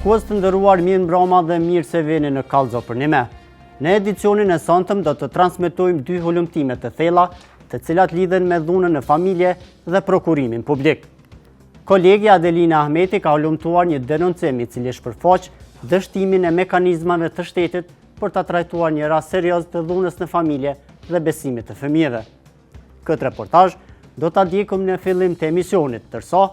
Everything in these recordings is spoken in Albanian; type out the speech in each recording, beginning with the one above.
Shikues të nderuar mirëmbrama dhe mirë se vini në Kallxo Përnime. Në edicionin e sontëm do të transmetojmë dy hulumtime të thella, të cilat lidhen me dhunën në familje dhe prokurimin publik. Kolegja Adelina Ahmeti ka hulumtuar një denoncim i cili shpërfaq dështimin e mekanizmave të shtetit për ta trajtuar një rast serioz të dhunës në familje dhe besimit të fëmijëve. Këtë reportazh do ta ndjekim në fillim të emisionit, ndërsa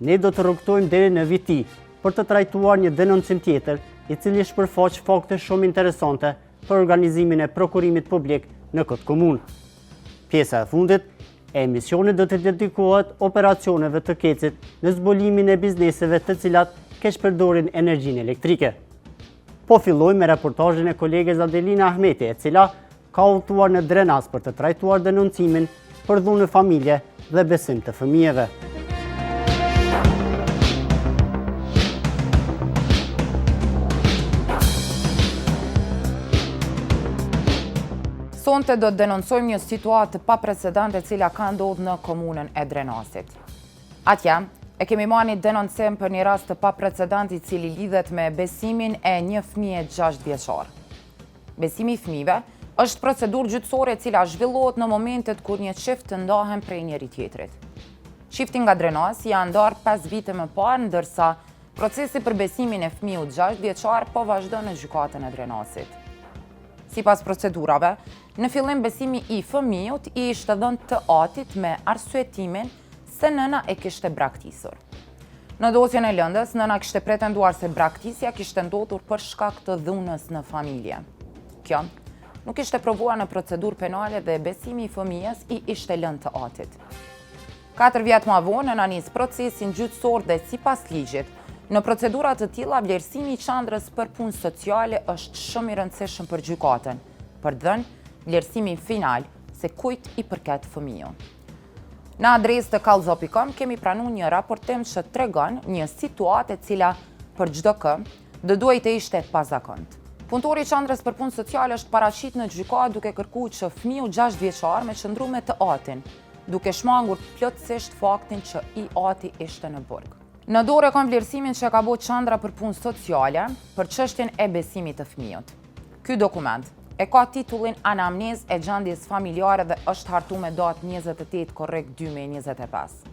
ne do të rrugëtojmë deri në Viti për të trajtuar një denoncim tjetër, i cili shpërfaq fakte shumë interesante për organizimin e prokurimit publik në këtë komunë. Pjesa e fundit e emisionit do të dedikohet operacioneve të KEDS-it në zbulimin e bizneseve të cilat keqpërdorin energjinë elektrike. Po fillojmë me reportazhin e koleges Adelina Ahmeti, e cila ka udhëtuar në Drenas për të trajtuar denoncimin për dhunë në familje dhe besim të fëmijëve. Sonte do të denoncojmë një situatë të paprecedent e cila ka ndodhë në komunën e Drenasit. Atje, e kemi marrë një denoncim për një rast të paprecedent i cili lidhet me besimin e një fëmije 6 vjeçar. Besimi i fëmijëve është procedurë gjyqësore e cila zhvillohet në momentet kur një çift ndahen prej njëri-tjetrit. Çifti nga Drenasi janë ndarë 5 vite më parë, ndërsa procesi për besimin e fëmijës 6 vjeçar po vazhdon në gjykatën e Drenasit. Sipas procedurave, në fillim besimi i fëmijut i ishte dhënë të atit me arsyetimin se nëna e kishte braktisur. Në dosjen e lëndës, nëna kishte pretenduar se braktisja kishte ndodhur për shkak të dhunës në familje. Kjo nuk ishte provuar në procedurë penale dhe besimi i fëmijës i ishte lënë të atit. 4 vjet ma vonë, nëna nis procesin gjyqësor dhe sipas ligjit, në procedura të tilla vlerësimi i qendrës për punë sociale është shumë i rëndësishëm për gjykatën, për të dhënë vlerësimin final se kujt i përket fëmiu. Në adresë të kallxo.com kemi pranu një raportim që tregon një situatë e cila për çdokë do duhej të ishte e pazakontë. Punëtori i qendrës për punë sociale është paraqit në gjykatë duke kërku që fëmiu 6 vjeçar me qëndru me të atin, duke shmangur plotësisht faktin që i ati ishte në burg. Në dorë e kam vlerësimin që e ka bo qendra për punë sociale për çështjen e besimit të fëmijut. Ky dokument e ka titullin Anamnezë e gjendjes familjare dhe është hartu me datë 28 korrik 2025.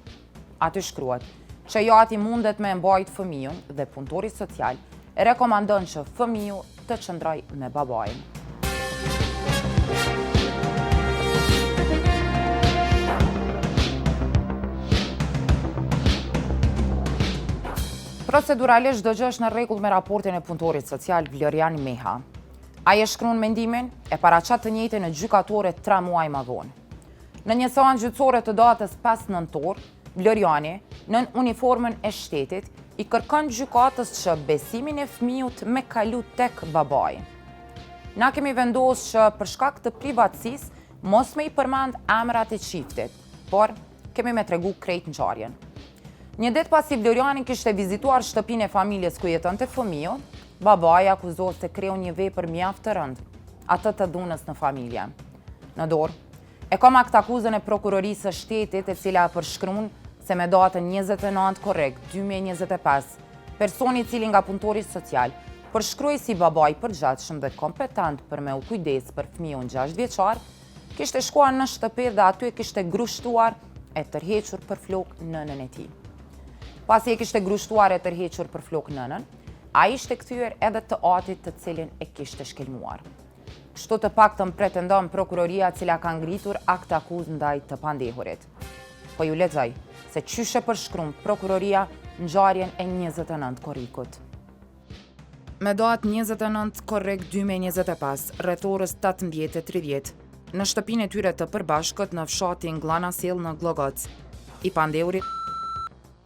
Aty shkruhet që i ati mundet me mbajt fëmijën dhe punëtori social rekomandon që fëmiu të qëndrojë me babain. Proceduralisht çdo gjë është në rregull me raportin e punëtorit social Vlorian Meha. Ai e shkruan mendimin, e paraqet të njëjtin në gjykatore 3 muaj ma vonë. Në një seancë gjyqësore të datës 5 nëntor, Vloriani, nën uniformën e shtetit, i kërkon gjykatës që besimin e fëmijut me kalu tek babai. Na kemi vendosë që për shkak të privatësisë mos me i përmend emrat e çiftit, por kemi me tregu krejt ngjarjen. Një ditë pasi Vloriani kishte vizituar shtëpinë e familjes ku jetonte fëmiu, babai akuzohet se kreu një vepër mjaft të rëndë, atë të dhunës në familje. Në dorë, e kam aktakuzën e prokurorisë së shtetit e cila përshkruan se me datën 29 korrik 2025, personi i cili nga punëtori social përshkruhej si baba i përgjegjshëm dhe kompetent për me u kujdes për fëmiun 6 vjeçar, Kishte shkuar në shtëpi dhe aty e kishte grushtuar e tërhequr për flokë nënën e tij. Pasi e kishte grushtuar e tërhequr për flokë nënën, ai ishte kthyer edhe të atit të cilin e kishte shkelmuar. Kështu të paktën pretendon prokuroria e cila ka ngritur aktakuzë ndaj të pandehurit. Po ju lexoj se qysh e përshkruan prokuroria ngjarjen e 29 korrikut. Me datë 29 korrik 2025, rreth orës 18:30, në shtëpinë e tyre të përbashkët në fshatin Gllanasellë në Gllogoc, i pandehuri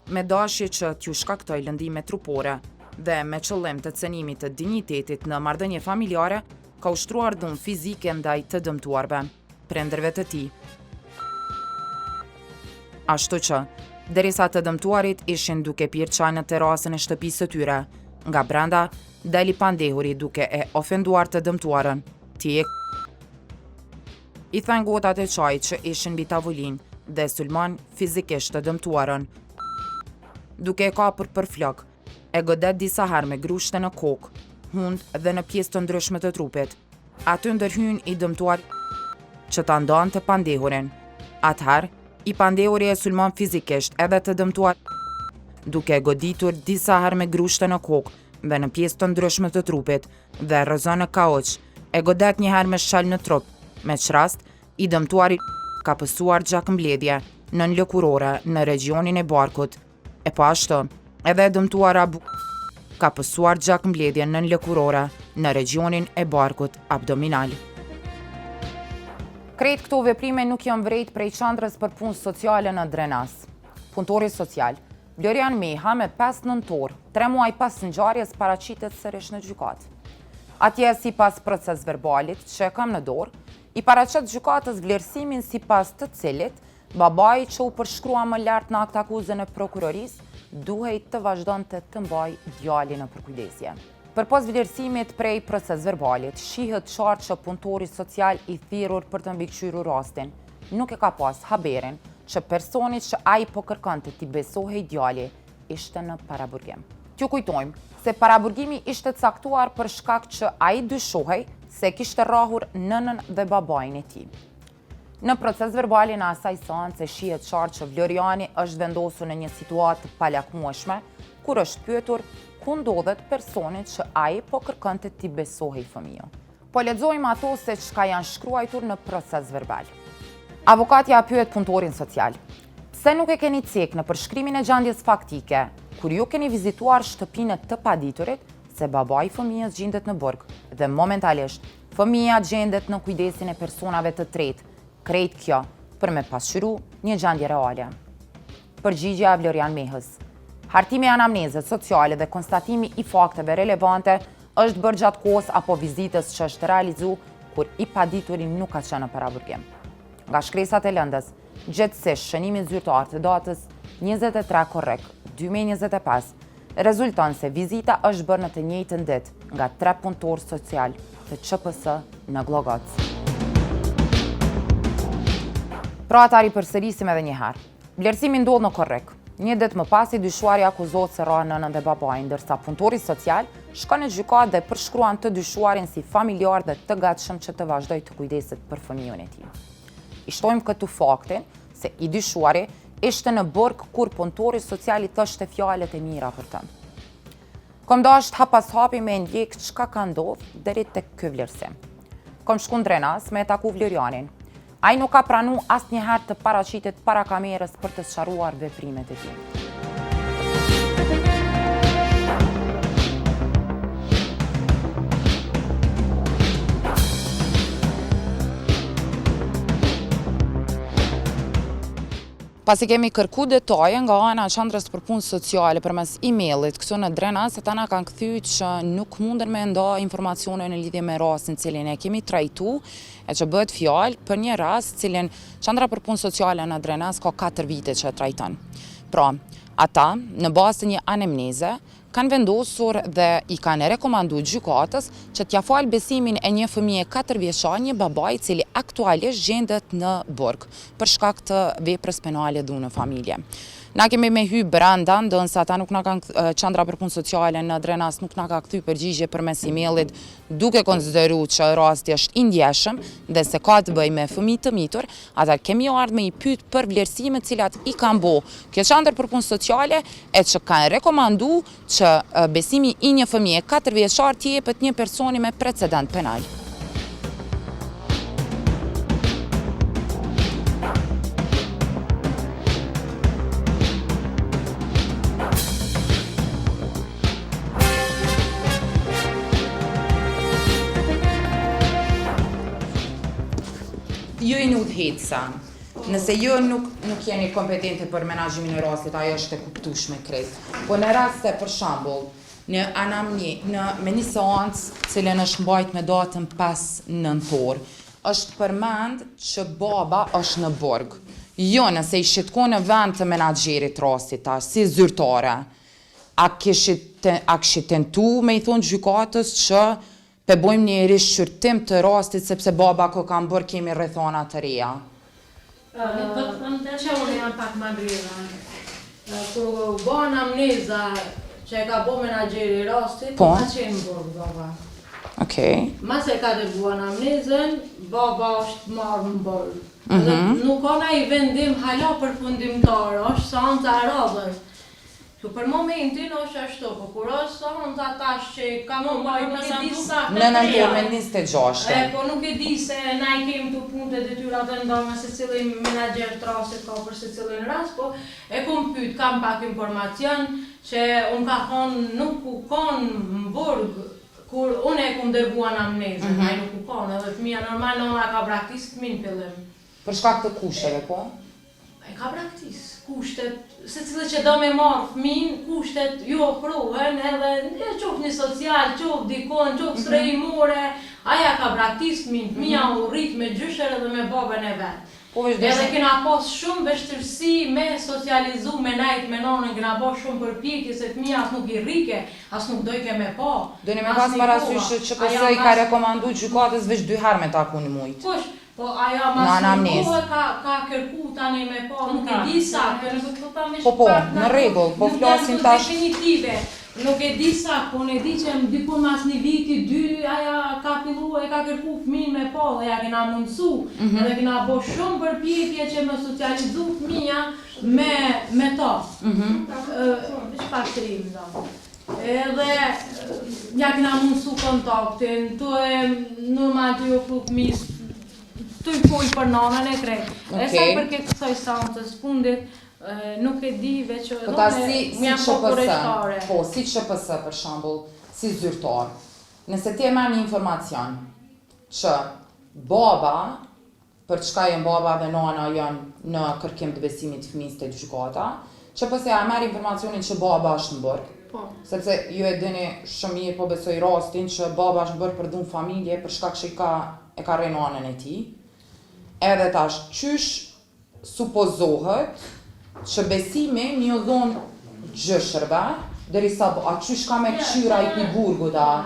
me dashje që t'ju shkaktojë lëndime trupore dhe me qëllim të cenimit të dinjitetit në marrëdhënie familjare, ka ushtruar dhunë fizike ndaj të dëmtuarve. prindërve të tij. Ashtu që, derisa të dëmtuarit ishin duke pirë çaj në terasën e shtëpisë së tyre, nga brenda del i pandehuri duke e ofenduar të dëmtuarën. Ti e i then gotat e çajit që ishin mbi tavolinë dhe sulmon fizikisht të dëmtuarën, duke e kapur për flokë. E godet disa herë me grushte në kokë, hundë dhe në pjesë të ndryshme të trupit. Aty ndërhyn i dëmtuari që ta ndan të pandehurin. Atëherë, i pandehuri e sulmon fizikisht edhe të dëmtuarin duke e goditur disa herë me grushte në kokë dhe në pjesë të ndryshme të trupit dhe e rrëzon në kauç, e godet një herë me shal në trup, me ç'rast i dëmtuari ka pësuar gjakmbledhje nënlëkurore në regjionin e barkut, E po ashtu, edhe e dëmtuara B ka pësuar gjakmbledhje nënlëkurore në regjionin e barkut abdominal. Krejt këto veprime nuk janë vrejt prej qendrës për punë sociale në Drenas. Punëtori social, Vlorian Meha me 5 nëntor, 3 muaj pas ngjarjes paraqitet sërish në gjykatë. Atje sipas procesverbalit që e kam në dorë, i paraqet gjykatës vlerësimin sipas të cilit Babai që u përshkrua më lart në aktakuzën e prokurorisë, duhej të vazhdonte të mbajë djalin në përkujdesje. Përpos vlerësimit prej procesverbalit, shihet qartë që punëtori social i thirrur për të mbikëqyrur rastin, nuk e ka pas haberin që personi që ai po kërkonte t'i besohej djali, ishte në paraburgim. T'ju kujtojmë se paraburgimi ishte caktuar për shkak që ai dyshohej se kishte rrahur nënën dhe babain e tij. Në procesverbalin e asaj seance shihet qartë që Vloriani është vendosur në një situatë të palakmueshme, kur është pyetur ku ndodhet personi që ai po kërkonte t'i besohej fëmiu. Po lexojmë ato se çka janë shkruajtur në procesverbal. Avokatja pyet punëtorin social. Pse nuk e keni cek në përshkrimin e gjendjes faktike, kur ju keni vizituar shtëpinë e të paditurit, se babai i fëmijës gjindet në burg dhe momentalisht fëmija gjendet në kujdesin e personave të tretë, krejt kjo për me pasqyru një gjendje reale. Përgjigja e Vlorian Mehës. Hartimi i anamnezës sociale dhe konstatimi i fakteve relevante është bërë gjatë kohës apo vizitës që është realizu kur i padituri nuk ka qenë në paraburgim. Nga shkresat e lëndës, gjegjësisht shënimin zyrtar të datës 23 korrik 2025, Rezulton se vizita është bërë në të njëjtën ditë nga tre punëtorë social të QPS në Gllogoc. Pra ta ripërsërisim edhe një herë. Vlerësimi ndodh në korrik. Një ditë më pas i dyshuari akuzohet se rrah nënën dhe babain, ndërsa punëtori social shkon në gjykatë dhe përshkruan të dyshuarin si familjar dhe të gatshëm që të vazhdojë të kujdeset për fëmijën e tij. I shtojmë këtu faktin se i dyshuari ishte në burg kur punëtori social i thoshte fjalët e mira për të. Kom dasht hap pas hapi me ndjek çka ka ndodh deri tek ky vlerësim. Kom shku në Drenas me e taku Vlorianin. Ai nuk ka pranu asnjëherë të paraqitet para kamerës për të sqaruar veprimet e tij. Pasi kemi kërku detaje nga ana e Qendrës për Punë Sociale përmes e-mailit këtu në Drenas, ata na kanë kthy që nuk munden me nda informacione në lidhje me rastin cilin e kemi trajtu, e që bëhet fjalë për një rast cilin Qendra për Punë Sociale në Drenas ka 4 vite që e trajton. Pra, ata, në bazë të një anemneze, kanë vendosur dhe i kanë rekomandu gjykatës që t'ia falë besimin e një fëmije 4 vjeçar një baba i cili aktualisht gjendet në burg për shkak të veprës penale dhunë në familje. Na kemi me hy brenda, ndonëse ata nuk na kanë qendra për punë sociale në Drenas nuk na ka kthy përgjigje përmes e-mailit, duke konsideru që rasti është i ndjeshëm dhe se ka të bëjë me fëmijë të mitur, atëherë kemi ardhë me i pyet për vlerësimet cilat i kanë bo kjo qendër për punë sociale e që kanë rekomandu që besimi i një fëmije 4 vjeçar t'i jepet një personi me precedent penal. Ju jeni udhëheqësa. Nëse ju nuk nuk jeni kompetente për menaxhimin e rastit, ajo është e kuptueshme krejt. Po në rast se për shembull, në anamni, në me një seancë cilën është mbajt me datën 5 nëntor, është përmend që baba është në burg. Jo, nëse ishit kon në vend të menaxherit rastit tash, si zyrtare, A kishit a kishit tentu me i thonë gjykatës që pe bojmë një rishqyrtim të rastit sepse baba koka n'burg kemi rrethana të reja? Po të them që unë jam pak ma greva. Kur u ba anamneza. Që e ka bo menaxheri i rastit, Po. ka qenë në burg baba. Okej. Mas e ka dërgu anamnezën, baba është marrë në burg. Edhe nuk ka naj vendim hala përfundimtar, është seanca e radhës. Që për momentin është ashtu, po kur është seanca tash që ka më mbajt, nuk e di saktë. Në nëntor me 26. E, po nuk e di se na i kemi këtu punë të detyrat e ndame se cilin menaxher të rastit ka për secilin rast, po e kom pyet, kam pak informacion që unë ka thonë nuk u kon në burg kur unë e kom dërgu anamnezën, mm -hmm. ai nuk u kon, edhe fëmija normal nona ka braktis fëmin fillim. Për shkak të kushteve, po? E ka braktis, kushtet, se cili që do me marrë fëmin, kushtet ju ofrohen edhe në qoftë një social, qoftë dikon, qoftë strehimore, aja ka braktis fëmin, fëmija u rrit me gjysher edhe me babën e vet. Po veç Edhe desha kena pas shumë vështirësi me socializu, me najt me nonën, kena pas shumë përpjekje se fëmija as nuk i rrike, as nuk dojke me pa. Doni me as pas një parasysh koha. që QPS Aja i ka mas rekomandu gjykatës veç dy herë me taku në mujt. Kush? Po ajo Në mas një anamnezë. kohë ka, ka kërku tani me pa, nuk e di saktë, nuk po tham veç Po po, pak në na rregull, po nuk janë flasim këto tash definitive. Nuk e di saktë, po unë e di që më diku mas një viti, dy, aja ka fillu e ka kërku fëmijën me pa dhe ja kena mundësu, Mhm. edhe kena bo shumë përpjekje që me socializu fëmija me, me to. Mhm. Ë, veç pak të rim, do. Edhe ja kena mundësu kontaktin, tu e normal të ju ofru fëmijës, tu i fol për nanën e krejt. E sa Okej. i përket kësaj seancës fundit, e, nuk e di veç Po edhe ta unë si, më si jam po QPS, kurreshtare. po, si QPS për shembull, si zyrtar. Nëse ti e merr një informacion që baba, për çka janë baba dhe nana janë në kërkim të besimit të fëmijës te gjykata, QPS ja merr informacionin që baba është në burg, Po. sepse ju e dini shumë mirë, po besoj rastin që baba është në burg për dhunë familje për shkak që i ka e ka rrenë anën e tij. Edhe tash qysh supozohet që besimi mi u dhonë gjyshërve, derisa a qysh ka me kqyra i pi burgut a?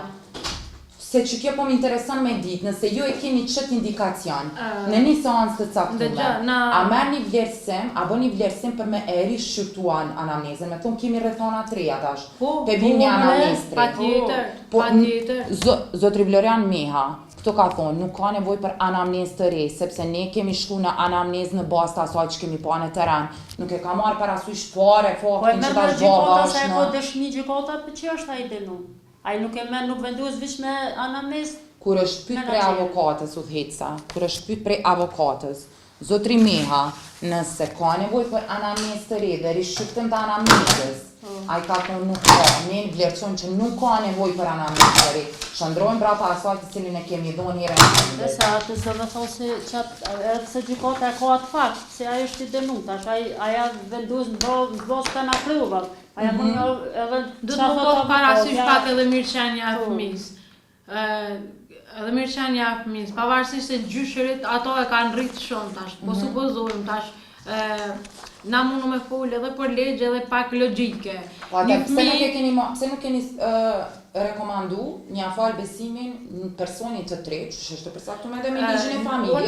Se që kjo po më intereson me ditë, nëse ju e keni qëtë indikacion në një seancë të caktuar, Dëgjoj, na- a merr një vlerësim, a bën një vlerësim për me e rishqyrtuar anamnezën, me thonë kemi rrethana të reja tash, Po, pe bim një po, anamnezë të re. Patjetër, Po, patjetër. Zo- Zotri Vlorian Meha, këto ka thonë, nuk ka nevojë për anamnezë të re, sepse ne kemi shku në anamnezë në bazë të asaj që kemi pa në teren. Nuk e ka marrë parasysh fare Po e faktin merr që nga tash baba gjykata se është e në... ka dëshmi gjykata për që është ai dënu. Ai nuk e merr, nuk vendos veç me anamnezë. Kur është pyet prej Menaxheri. avokatës udhëheqësa, kur është pyet prej avokatës, zotri Meha, nëse ka nevojë për anamnezë të re dhe rishqyrtim të anamnezës, ai ka thonë nuk ka, ne vlerësojmë që nuk ka nevojë për anamnezë të re. Qëndrojmë prapa asaj të cilin e kemi dhënë herën e fundit. Nëse atë s'do me thonë se qat, edhe pse gjykata e ka atë fakt, se ai është i dënu, tash ai aja vendos në bazë në bazë të na provat. Aja mund mm edhe Do qa të më thot pas parasysh avokatja, pak edhe mirëqenia e Po. fëmijës. Ë edhe mirëqenia e fëmijës, pavarësisht se gjyshërit ato e kanë rrit shumë tash, po supozojmë tash ë na mundu me fol edhe për ligj edhe pak logjike. Po atë Një pse nuk e fëmijë keni ma, pse nuk keni ë, rekomandu një afal besimin në personit të tretë, që është e përcaktuar edhe me ligjin e familjes.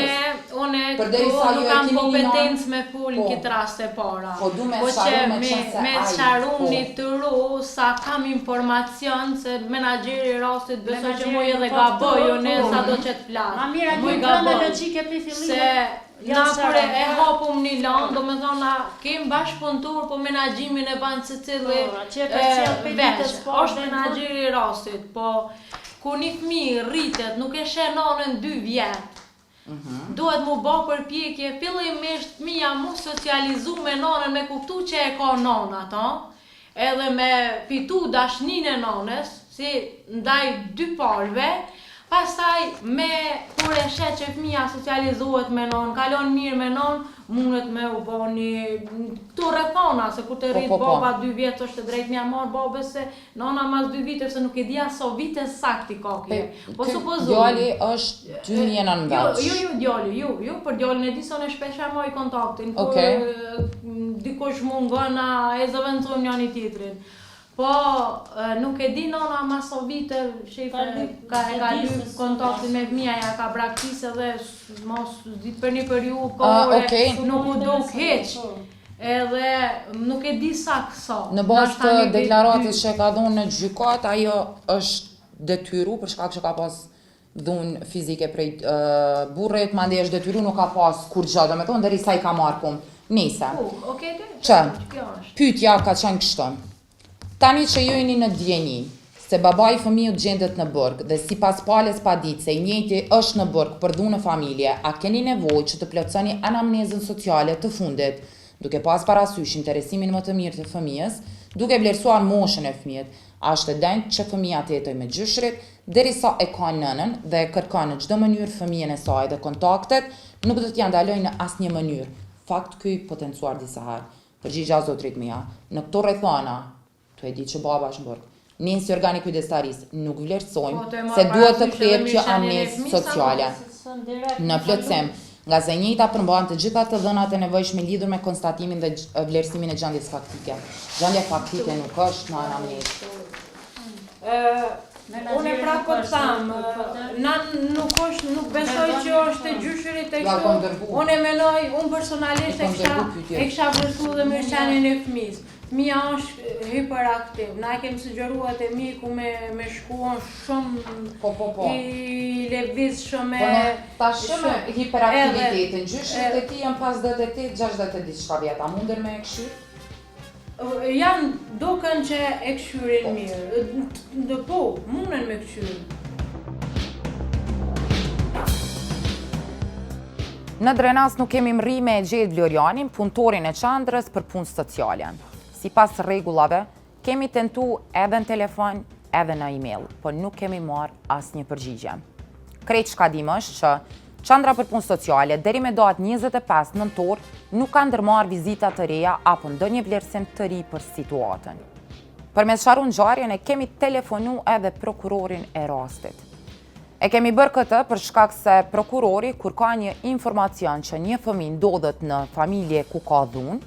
Une, une Përderisa këtu ju nuk e kam keni një kompetencë me fol në Po. këtë rast e para. Po, du me Po sqaru që me me, qenë se me ai, sqaru po. një tru sa kam informacion se menaxheri i rastit besoj që Menaxheri muj edhe nuk ka gaboj, këto, jo ne po. sa do që të flas. Ma mirë, Muj ai brenda gaboj. logjike për fillimin. Se Ja, na kur e sqaron. hapum një lanë, do me thonë na kem bashkëpunëtor, po menaxhimin e ban secili Po, që e përcjell e, prej veç. ditës parë Është deri në fund. menaxheri i rastit, po kur një fëmijë rritet, nuk e sheh nanën 2 vjet. Duhet mu bë përpjekje fillimisht fëmia mu socializu me nanën, me kuptu që e ka nana ato, edhe me fitu dashninë e nanës, si ndaj dy palëve, pastaj me kur e sheh që fëmia socializohet me nanë, kalon mirë me nanë, mundet me u bë një këto rrethana se kur të Po, rrit po, po. baba dy vjet është e drejtë m'ja marr babës se nana mas dy vite se nuk e di as sa vite sakt i ka kje. Po Ky supozoj. Djali është 2019. Jo, jo, jo, djali, jo, jo, për djalin e di se unë shpesh e maj kontaktin, kur Okej. e, dikush mungon, a e zëvendësojmë njëri tjetrin. Po, e, nuk e di nana mas sa vite, shefe, Ka lyp, ka e e ka di lyp se s- kontaktin me fëmia, ja ka braktis edhe s- mos di për një periudhë Ah, kohore, okej. nuk u duk hiç. Po. Edhe nuk e di saktë sa. Në bazë të deklaratës që ka dhënë në gjykatë, ajo është detyru për shkak që ka pas dhunë fizike prej burrit, mandej është detyru nuk ka pas kurgjë, domethonë derisa i ka marrë punë. Nejse. Po, okay, Që, pyetja ka qenë kështu. Tani që ju jeni në dijeni se babai i fëmijut gjendet në burg dhe sipas palës paditëse i njëjti është në burg për dhunë në familje, a keni nevojë që të plotësoni anamnezën sociale të fundit, duke pas parasysh interesimin më të mirë të fëmijës, duke vlerësuar moshën e fëmijët, a është e denjë që fëmija të jetojë me gjyshërit, derisa e ka nënën dhe e kërkon në çdo mënyrë fëmijën e saj dhe kontaktet nuk do t'ia ndalojë në asnjë mënyrë, fakt ky i potencuar disa herë. Përgjigja e zotrit Mija, Në këto rrethana, tu e ditë që baba është në burg, ne si organ i kujdestarisë nuk vlerësojmë Po, të e se marrë duhet të parasysh edhe kryhet kjo mirëqenien e amnezë fëmijës apo? sociale në plotësim, ngase e njëjta përmban të gjitha të dhënat e nevojshme lidhur me konstatimin dhe vlerësimin e gjendjes faktike. Gjendja faktike nuk është në anamnezë. Unë pra po të tham, na nuk është, nuk besoj që është te gjyshërit e kështu. Unë e menoj, unë personalisht e kisha e kisha vlerësu dhe mirëqenien e fëmijës. Fëmija është hiperaktiv. Na e kemi sugjeruar te mjeku me me shku është shumë po, po, po. i lëvizshëm e po, tash me hiperaktivitetin. Gjyshërit e tij janë 58, 60 e diçka vjet. A munden me e kqyr? Janë duken që e kqyrin mirë. Dhe po, munden me kqyrë. Në Drenas nuk kemi mrri me e gjetë Vlorianin, punëtorin e qendrës për punë sociale. Sipas rregullave, kemi tentu edhe në telefon, edhe në email, por nuk kemi marrë asnjë përgjigje. Krejt çka dimë është që Qendra për Punë Sociale deri me datë 25 nëntor nuk ka ndërmarrë vizita të reja apo ndonjë vlerësim të ri për situatën. Për me sqaru ngjarjen e kemi telefonu edhe prokurorin e rastit. E kemi bërë këtë për shkak se prokurori kur ka një informacion që një fëmijë ndodhet në familje ku ka dhunë,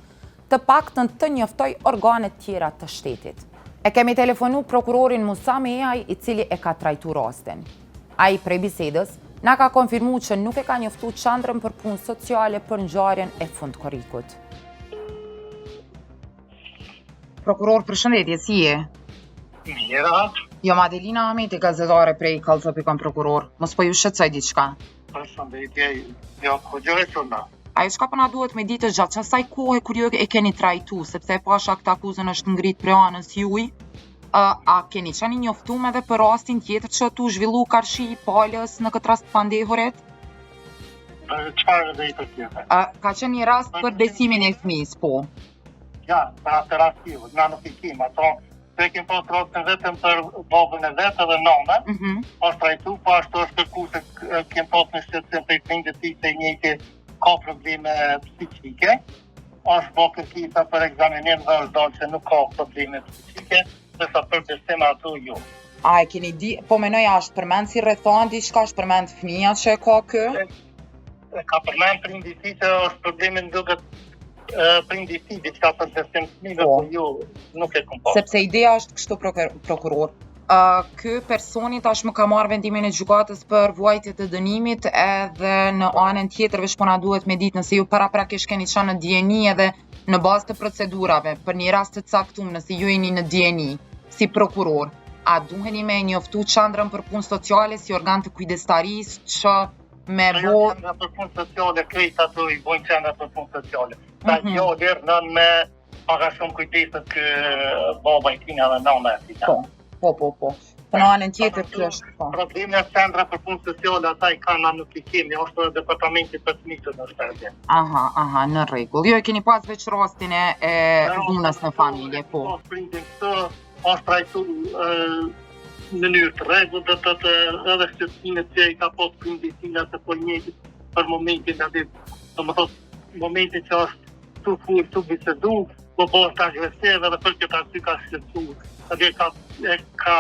të paktën të njoftojë organet tjera të shtetit. E kemi telefonu prokurorin Musa Mejaj i cili e ka trajtu rastin. Ai prej bisedës na ka konfirmu që nuk e ka njoftu qendrën për punë sociale për ngjarjen e fund korrikut. Prokuror, përshëndetje, si je? Mirë, a? Jam Adelina Ahmeti, gazetare prej Kallxo pikë com prokuror. Mos po ju shqetësoj diçka. Përshëndetje, jo, kurgjë veç unë. Ajo çka po na duhet me ditë është gjatë qasaj kohe kur ju e keni trajtu, sepse e pasha aktakuzën është ngrit prej anës juj, a, a keni qenë i njoftum edhe për rastin tjetër që tu zhvillu karshi palës në këtë rast të pandehurit? Për çfarë dhe i tjetër? A, ka qenë një rast për besimin e fëmijës, po. Ja, për atë rast jo, na nuk i kemi, ato Ne kemi pas rastin vetëm për babën e vet edhe nënën, mm -hmm. është trajtu, po ashtu është kërku se kemi pas një shqetësim prej prindit tij se i njëjti ka probleme psikike, është bo kërkesa për ekzaminim dhe është dalë që nuk ka probleme psikike, ndërsa për besim ato jo. A e keni di, po menoj a është përmend si rrethanë diçka, është përmend fëmija që e ka kë? E, e ka përmend prindi i tij që është problemi më duket prindi i tij diçka për besim fëmijëve, po, po jo, nuk e kom pa. Sepse ideja është kështu prokuror. Uh, ky personi tashmë ka marrë vendimin e gjykatës për vuajtje të dënimit edhe në anën tjetër veç po na duhet me ditë nëse ju paraprakisht keni qenë në dijeni edhe në bazë të procedurave për një rast të caktum nëse ju jeni në dijeni si prokuror, a duheni me njoftu qendrën për punë sociale si organ të kujdestarisë që me bo... Jo qendra për punë sociale, krejt ato i bojnë qendra për punë sociale. Ta mm -hmm. jo, lirë nën me pak a shumë kujdeset ky baba i tina dhe nana e tina. Po, po, po, po. Po në anën tjetër kjo është, po. Problemi është qendra për punë sociale, ata i kanë, na nuk i kemi, është edhe departamenti për të mitur në shtëpi. Aha, aha, në rregull. Jo e keni pas veç rastin e, e dhunës në familje, po. Po, prindin këtë, është trajtu në mënyrë të rregullt do të thotë edhe shqetësimet që i ka pas prindi i tina se po njëjti për momentin aty, domethënë momentin që është tu fol, tu bisedu, po bëhet agresiv edhe për këtë arsye ka shqetësu, edhe ka e ka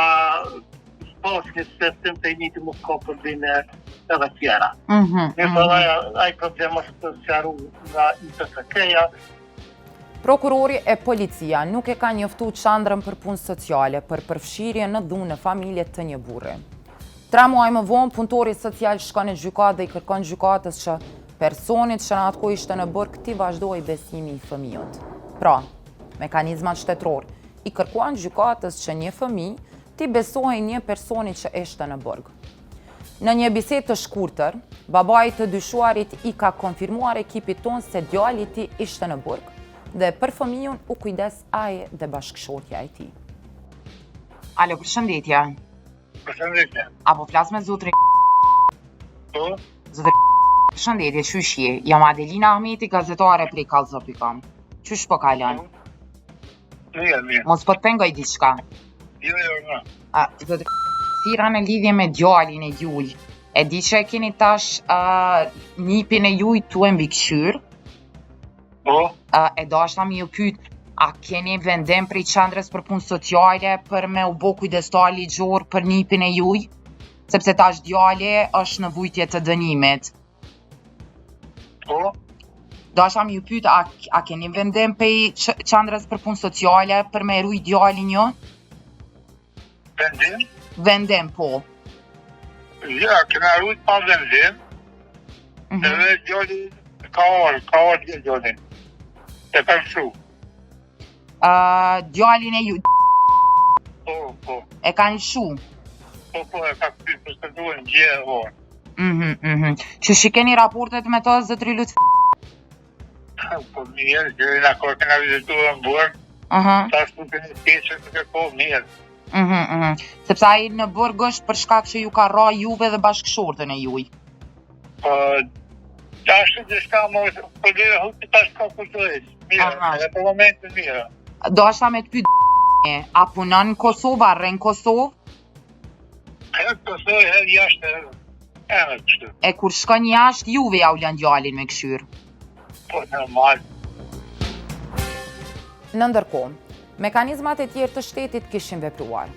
pas një shqetësim se i njëjti mos ka probleme edhe tjera. Mm -hmm, Mirëpo mm -hmm. ai problem është sqaru nga IPSK-ja, Prokurori e policia nuk e ka njoftu qendrën për punë sociale për përfshirje në dhunë në familje të një burri. Tre muaj më vonë, punëtori social shkon në gjykatë dhe i kërkon gjykatës që Personit që në atë kohë ishte në burg t'i vazhdohej besimi i fëmijës. Pra, mekanizmat shtetëror i kërkuan gjykatës që një fëmijë t'i besohej një personi që ishte në burg. Në një bisedë të shkurtër, babai i të dyshuarit i ka konfirmuar ekipit tonë se djali i tij ishte në burg dhe për fëmijën u kujdes ai dhe bashkëshortja e tij. Alo, përshëndetje. Përshëndetje. A po flas me zotrin? Po. Zotri, përshëndetje, qysh je? Jam Adelina Ahmeti, gazetare prej Kallxo.com. Qysh po kalon? Po. Mirë, mirë. Mos po të pengoj diçka. Jo, jo, jo. A, zotri, thirra në lidhje me djalin e juj. E di që e keni tash uh, nipin e juj tu e mbikëqyr. Po. Uh, e dashta me ju pyet, a keni vendim prej qendrës për punë sociale për me u bo kujdestar ligjor për nipin e juj? Sepse tash djali është në vujtje të dënimit. Po. Dashta me ju pyet, a, a keni vendim prej qendrës për punë sociale për me rujt djalin ju? Vendim? Vendim, po. Ja, kena rujt pa vendim. Mm -hmm. Edhe djali ka orë, ka orë dje djali. E kanë lshu. Uh, djalin e ju... Po, po. E kanë lshu? Po, po, e ka kry procedurën dje orë. Mhm, mm mhm. Mm Qysh i keni raportet me të, zotri Lutfi? Po mirë, që na kur kena vizituar në burg. Aha. Tash nuk keni keqe, nuk e po mirë. Mhm, mhm. Sepse ai në burg është për shkak që ju ka rra juve dhe bashkëshorten e juj. Po tash diçka më po lëre hupi tash ka kulturë. Mirë, edhe për momentin mirë. Dashta me të pyet a punon në Kosovë, a rrin në Kosovë? Herë në Kosovë, herë jashtë, herë kështu. E kur shkon jashtë, juve jau lën djalin me kqyr? Po, normal. Në ndërkohë, mekanizmat e tjerë të shtetit kishin vepruar.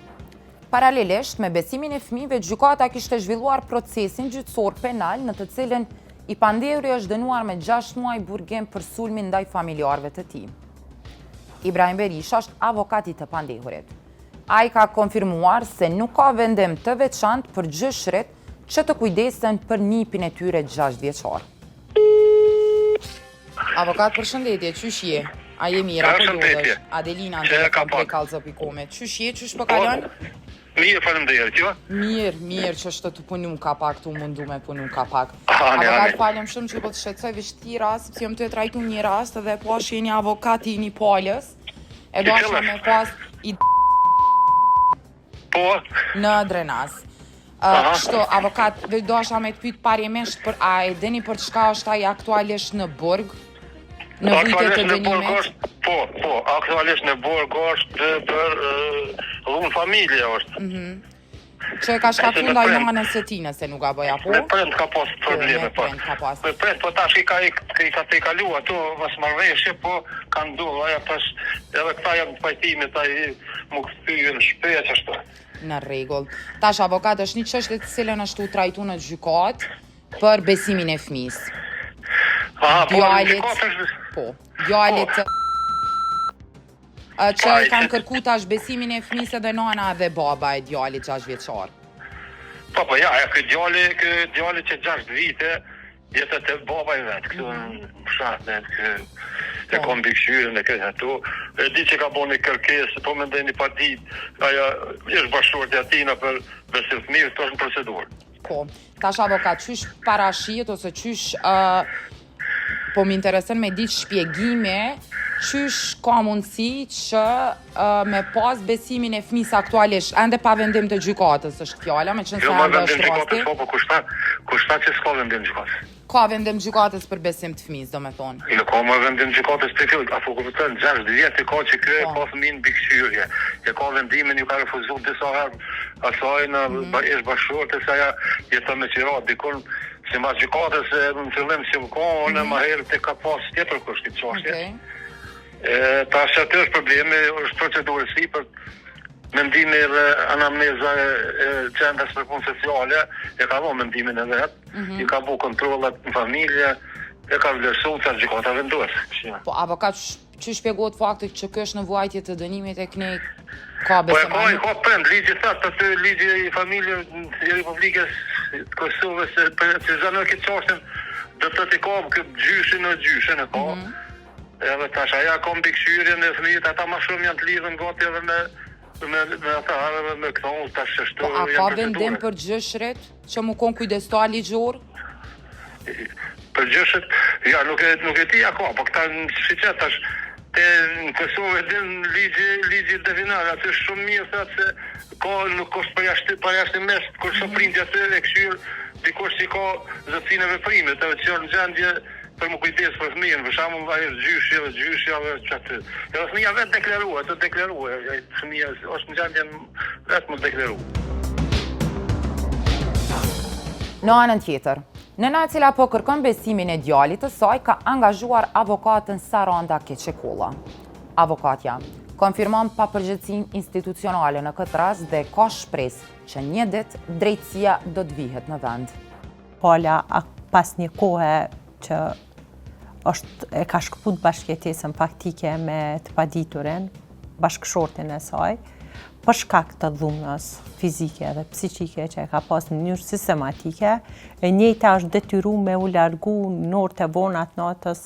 Paralelisht me besimin e fëmijëve, gjykata kishte zhvilluar procesin gjyqësor penal në të cilin i pandehuri është dënuar me 6 muaj burgim për sulmin ndaj familjarëve të tij. Ibrahim Berisha është avokat i të pandehurit. Ai ka konfirmuar se nuk ka vendim të veçantë për gjyshërit që të kujdesen për nipin e tyre 6 vjeçar. Avokat përshëndetje, qysh je? A je mirë, apo lodhesh? Adelina në telefon prej Kallxo.com. Qysh je, qysh po kalon? Mirë, faleminderit, jo? Mirë, mirë, që është tu punu ka pak, tu mundu me punu ka pak. Avokat, falem shumë që po të shqetësoj veç thirra, sepse jam tu e trajtu një rast dhe po që jeni avokati i një palës, e dashta me pas i Po. Në Drenas. Uh, kështu, avokat, veç dosha me të pyet parimisht për a e dini për çka është ai aktualisht në burg? Në vujtje të dënimit? Po, po, aktualisht në burg është për dhunë familje është. Mm -hmm. Që e ka shkaktu ndaj nanës së tij, nëse nuk gaboj apo? Me prind ka pas po, probleme, po. Me prind ka pas. Me prind, po tash i ka, i, i ka tejkalu ato mosmarrëveshje, po ka ndodhur ajo tash edhe këta janë të pajtimit, ai M'u kthy në shpi e qashtu. Në rregull. Tash avokat është një çështje të cilën është tu u trajtu në gjykatë për besimin e fëmijës. Aha, po, në gjykatë është... Po, djalit po. që e kanë kërku tash besimin e fëmijës edhe nana dhe baba e djalit 6 vjeçar. Po, po, ja, ja, ky djali, ky djali që 6 vite, Jeton te baba i vet, këtu mhm. në fshat, në kë e po. ka mbikëqyrën e këtë ato. E di që ka bo një kërkesë, po mendoj një padi, ajo është bashkëshortja e tina për besim fëmijës, është në procedurë. Po, tash avokat, qysh parashihet ose qysh uh, po më intereson me ditë shpjegime, qysh ka mundësi që uh, me pas besimin e fëmijës aktualisht, ende pa vendim të gjykatës është fjala, meqenëse jo, ende është rasti. Jo, po kush tha, kush tha që s'ka vendim gjykatës? Ka vendim gjykatës për besim të fëmijës, do me thonë. Jo, ka më vendim gjykatës për kjo, apo kupton, 6 vjet e ka që ky e po. ka fëmijën mbikëqyrje. E ka vendimin, ju ka refuzu disa herë asaj në mm -hmm. ish bashkëshorte se aja jeton me qira dikun simas gjykatës në fillim si më ka, mm -hmm. më herët e ka pas tjetër kush këtë çështje. Okay. E, tash aty është problemi, është procedurë sipër, mendimi dhe anamneza e, e qendrës për punë sociale, e ka dhonë mendimin e vet, mm -hmm. i ka bo kontrollet në familje, e ka vlerësu tash gjykata vendos. Po, avokat, qysh shpjegohet fakti që ky është në vuajtje të dënimit e kënej ka besim? Po e ka, i ka prend, ligji thotë, aty ligji i familjes i Republikës të Kosovës, precizon këtë çështjen. Do të thotë ka këtë gjyshin e gjyshin e ka. Mm -hmm. Edhe tash aja ka mbikëqyrjen e fëmijët, ata më shumë janë të lidhur gati edhe me me me ata edhe me, me këto unë tash ashtu po, a ka vendim për gjyshrit që mu kon kujdestar ligjor? Për gjyshrit, ja nuk e nuk e di a ka, po këta siç e tash te në Kosovë e din ligji ligji definon aty është shumë mirë thotë se ka nuk është përjashtim përjashtimisht kur s'o prindi aty e kqyr dikush që ka zotësinë e veprimit edhe që është në gjendje për mu kujdes për fëmijën, për shembull ai është gjyshi edhe gjyshja edhe qaty. Edhe fëmija vetë deklarohet, të deklarohet, ai fëmija është në gjendje vetë mu deklaru. Në anën tjetër, nëna e cila po kërkon besimin e djalit të saj ka angazhuar avokaten Saranda Keqekolla. Avokatja konfirmon papërgjegjësinë institucionale në këtë rast dhe ka shpresë që një ditë drejtësia do të vihet në vend. Pala pas një kohe që është e ka shkëput bashkëjetesën faktike me të paditurin, bashkëshortin e saj, për shkak të dhunës fizike dhe psiqike që e ka pas në mënyrë sistematike, e njëjta është detyru me u largu në orët e vona të natës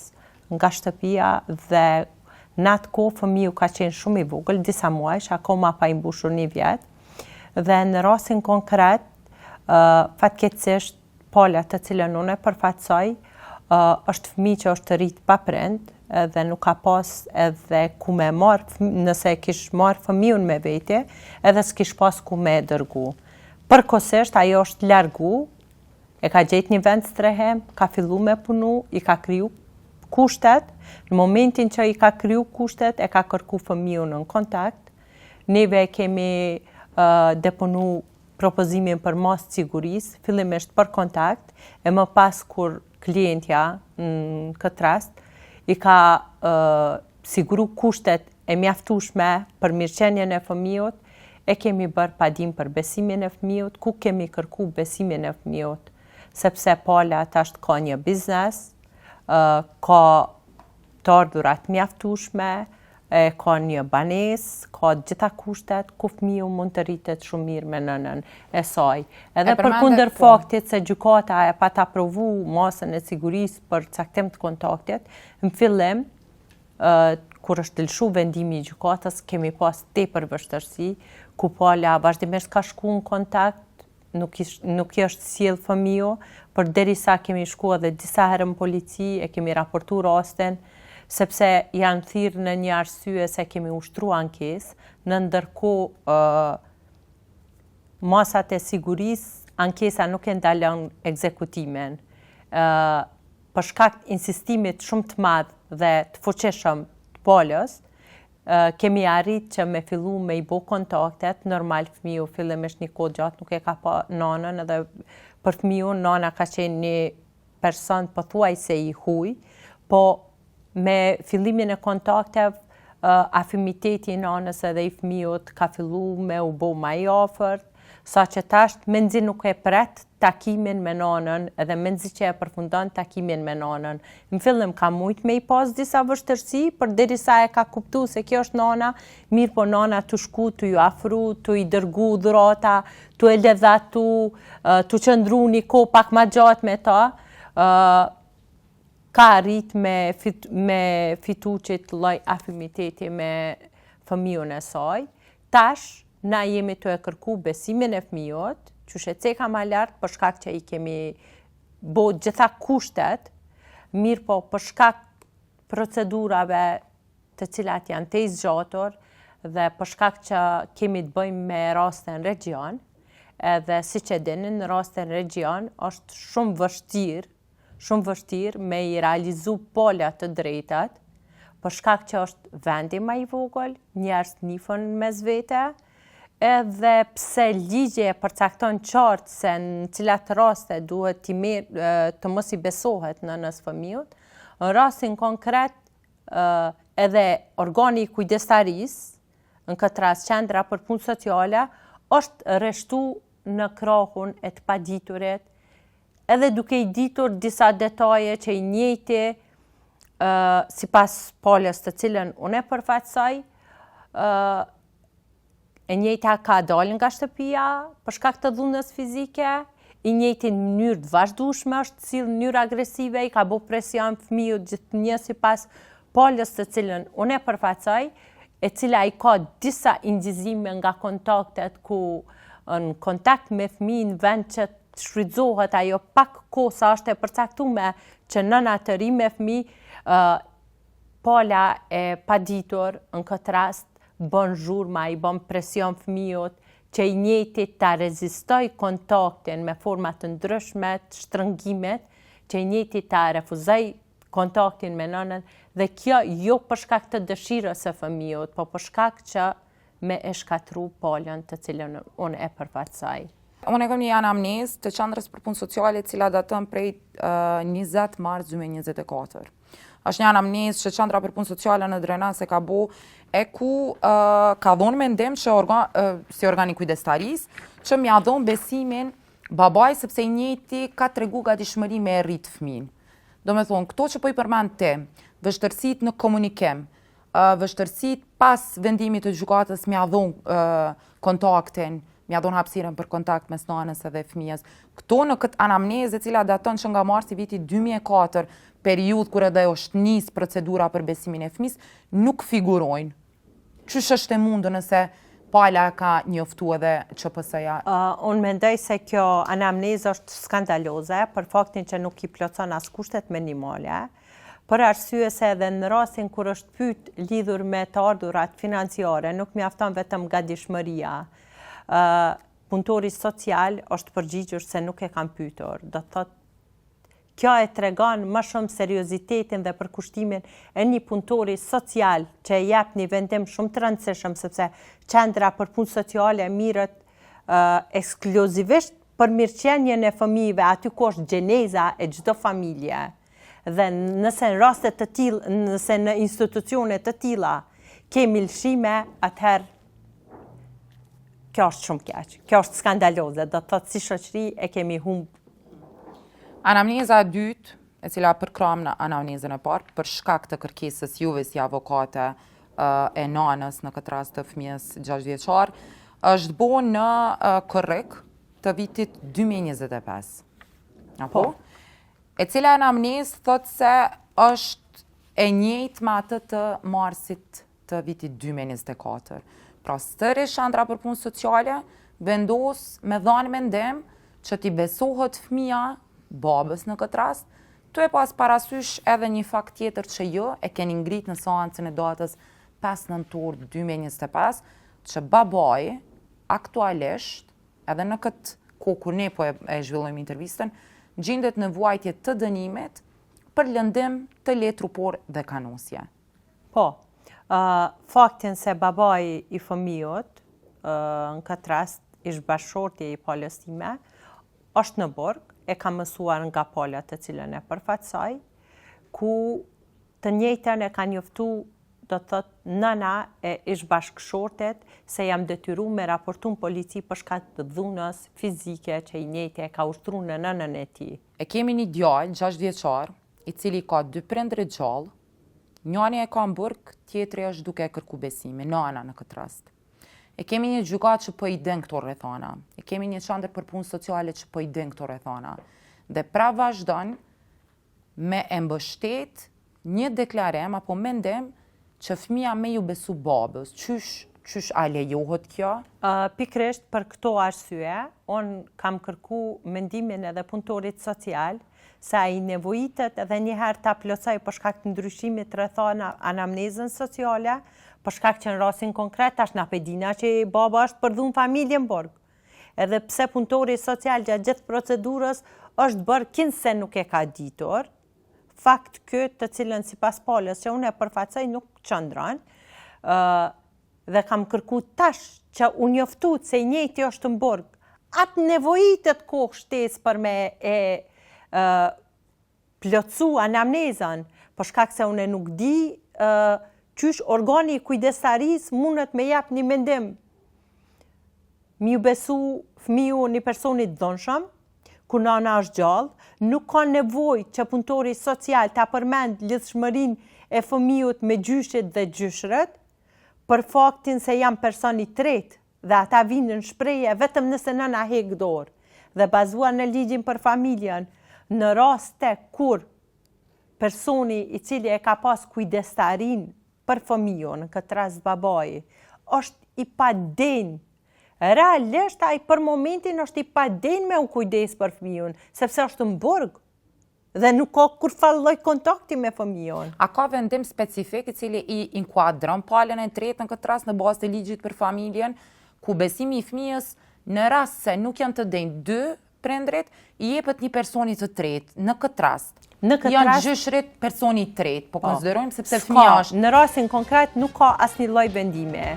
nga shtëpia dhe në atë kohë fëmiu ka qenë shumë i vogël, disa muajsh, akoma pa i mbushur një vjet, dhe në rastin konkret, fatkeqësisht pala të cilën unë e përfaqësoj, është fëmijë që është rrit pa prind dhe nuk ka pas edhe ku me marr, nëse e kish marr fëmijën me vete, edhe s'kish pas ku me e dërgu. Përkohësisht ajo është largu, e ka gjetë një vend strehim, ka fillu me punu, i ka kriju kushtet, në momentin që i ka kriju kushtet, e ka kërku fëmijën në kontakt, neve e kemi deponu propozimin për masë të sigurisë, fillimisht për kontakt, e më pas kur klientja në këtë rast i ka siguru kushtet e mjaftueshme për mirëqenien e fëmijut, e kemi bërë padinë për besimin e fëmijut, ku kemi kërku besimin e fëmijut, sepse pala tash ka një biznes, ka të ardhura të mjaftueshme, e ka një banesë, ka të gjitha kushtet ku fëmiu mund të rritet shumë mirë me nënën e saj. Edhe përkundër po. faktit se gjykata e pat aprovu masën e sigurisë për caktim të kontaktit, në fillim, kur është lëshu vendimi i gjykatës, kemi pas tepër vështirësi, ku pala vazhdimisht ka shku në kontakt, nuk, ish, nuk i është sjell fëmiu, përderisa kemi shku edhe disa herë në polici, e kemi raportu rastin, sepse janë thirrë në një arsye se kemi ushtru ankesë, në ndërkohë masat e sigurisë, ankesa nuk e ndalon ekzekutimin. Për shkak insistimit shumë të madh dhe të fuqishëm të palës, kemi arrit që me fillu me i bo kontaktet, normal fëmiu fillimisht një kohë gjatë nuk e ka pa nanën edhe për fëmiun nana ka qenë një person pothuajse i huj, po me fillimin e kontakteve afiniteti i nanës edhe i fëmiut ka fillu me u bo ma i afërt, sa që tash menzi nuk e pret takimin me nanën edhe menzi që e përfundon takimin me nanën. Në fillim ka mujt me i pas disa vështirësi, përderisa e ka kuptu se kjo është nana, mirëpo nana tu shku, tu ju afru, tu i dërgu dhurata, tu e ledhatu, tu qëndru një kohë pak ma gjatë me ta, ka arrit me, fit, me fitu qit lloj afiniteti me fëmijën e saj. Tash, na jemi tu e kërku besimin e fëmijës, qysh e ceka ma lart për shkak që i kemi bo gjitha kushtet, mirëpo për shkak procedurave të cilat janë të zgjatur dhe për shkak që kemi të bëjmë me raste në regjion, edhe siç e dini në raste në regjion është shumë vështirë shumë vështirë me i realizu pala të drejtat, për shkak që është vendi ma i vogël, njerëzit njifen mes vete, edhe pse ligji e përcakton qartë se në cilat raste duhet të merr, të mos i besohet nënës fëmijut, në rastin konkret edhe organi i kujdestarisë, në këtë rast qendra për punë sociale, është rreshtu në krahun e të paditurit, edhe duke i ditur disa detaje që i njëjti sipas palës të cilën unë e përfaqësoj, e njëjta ka dalë nga shtëpia për shkak të dhunës fizike, I njëjti në mënyrë të vazhdueshme është sjellë në mënyrë agresive, i ka bo presion fëmijut gjithnjë sipas palës të cilën unë e përfaqësoj, e cila i ka disa incizime nga kontaktet ku në kontakt me fëmijën në vend që të shfrytëzohet ajo pak kohë sa është e përcaktume që nëna të rri me fëmijë, pala e paditur në këtë rast bën zhurma, i bën presion fëmijut që i njëjti ta rezistojë kontaktin me forma të ndryshme të shtrëngimit, që i njëjti ta refuzojë kontaktin me nënën dhe kjo jo për shkak të dëshirës së fëmijut, po për shkak që me e shkatërru palën të cilën unë e përfaqësoj. Unë e kam një anamnezë të Qendrës për Punë Sociale, e cila daton prej 20 mars 2024. Është një anamnezë që Qendra për Punë Sociale në Drenas e ka bo e ku ka dhonë mendim që organ, si organi kujdestarisë që m'ia dhonë besimin babait sepse i njëjti ka tregu gatishmëri me e rrit fëmin. Domethonë, këto që po i përmend ti, vështirësitë në komunikim, vështirësitë pas vendimit të gjykatës m'ia dhonë kontaktin, m'ia dhonë hapësirën për kontakt mes nanës edhe fëmijës. Këto në këtë anamnezë e cila daton që nga marsi viti 2004, periudhë kur edhe është nis procedura për besimin e fëmijës, nuk figurojnë. Qysh është e mundur nëse pala ka njoftu edhe QPS-ja? Unë mendoj se kjo anamnezë është skandaloze për faktin që nuk i plotëson as kushtet minimale, për arsye se edhe në rastin kur është pyet lidhur me të ardhurat financiare, nuk mjafton vetëm gatishmëria. Punëtori social është përgjigjur se nuk e kam pyetur. Do të thotë Kjo e tregon më shumë seriozitetin dhe përkushtimin e një punëtori social që e jep një vendim shumë të rëndësishëm sepse qendra për punë sociale mirret ekskluzivisht për mirëqenien e fëmijëve, aty ku është gjeneza e çdo familje. Dhe nëse në raste të tilla, nëse në institucione të tilla kemi lëshime, atëherë kjo është shumë keq. Kjo është skandaloze, do të thotë si shoqëri e kemi humb Anamneza e dytë, e cila përkrah anamnezën e parë, për shkak të kërkesës juve si avokate e nanës në këtë rast të fëmijës 6 vjeçar, është bo në korrik të vitit 2025. Apo? Po. E cila anamnezë thotë se është e njëjtë me atë të marsit të vitit 2024. Pra sërish Qendra për Punë Sociale vendos me dhanë mendim që t'i besohet fëmija babës në këtë rast, tu e pas parasysh edhe një fakt tjetër që ju e keni ngrit në seancën e datës 5 nëntor 2025, që babai aktualisht, edhe në këtë kohë kur ne po e, e zhvillojmë intervistën, gjindet në vuajtje të dënimit për lëndim të lehtë trupor dhe kanosje. Po. Faktin se babai i fëmijut, në këtë rast ish bashkëshorti i palës time, është në burg, e kam mësuar nga pala të cilën e përfaqësoj, ku të njëjtën e ka njoftu do të thotë nëna e ish bashkëshortit se jam detyru me raportu në polici për shkak të dhunës fizike që i njëjti e ka ushtru në nënën e tij. E kemi një djalë, 6 vjeçar, i cili ka dy prindërit gjallë, Njani e ka në burg, tjetri është duke e kërku besimin, nana në këtë rast. E kemi një gjykatë që po i din këto rrethana. E kemi një qendër për punë sociale që po i din këto rrethana. Dhe pra vazhdon me e mbështet një deklarim apo mendim që fëmija me ju besu babës. Qysh, qysh a lejohet kjo? Uh, pikërisht për këto arsye, unë kam kërku mendimin edhe punëtorit social, se a i nevojitet edhe një herë ta plotësoj për shkak të ndryshimit të rrethana anamnezën sociale, për shkak që në rastin konkret tash na pe dina që baba është për dhunë familje në burg. Edhe pse punëtori social gjatë gjithë procedurës është bërë kinse nuk e ka ditur, fakt ky të cilën sipas palës që unë e përfaqësoj nuk qëndron, ë dhe kam kërku tash që u njoftu se i njëjti është në burg, a të nevojitet kohë shtesë për me e, e plotësu anamnezën, për shkak se unë nuk di e, qysh organi i kujdestarisë mundet me jap një mendim Me ju besu fëmiu një personi të dhunshëm, kur nana është gjallë, nuk ka nevojë që punëtori social ta përmend lidhshmërinë e fëmijut me gjyshit dhe gjyshret, për faktin se jam person i tretë dhe ata vijnë në shprehje vetëm nëse nëna hek dorë. Dhe bazuar në ligjin për familjen, në raste kur personi i cili e ka pas kujdestarinë për fëmijën, në këtë rast babai, është i padenjë. Realisht ai për momentin është i padenjë me u kujdes për fëmijën, sepse është në burg dhe nuk ka kurrfarë lloj kontakti me fëmijën. A ka vendim specifik i cili i inkuadron palën e tretë në këtë rast në bazë të ligjit për familjen, ku besimi i fëmijës në rast se nuk janë të denjë dy prindrit, i jepet një personi të tretë në këtë rast. Në këtë janë rast gjyshrit personi i tretë, po, po konsiderojmë sepse fëmija është. Në rastin konkret nuk ka asnjë lloj vendimi.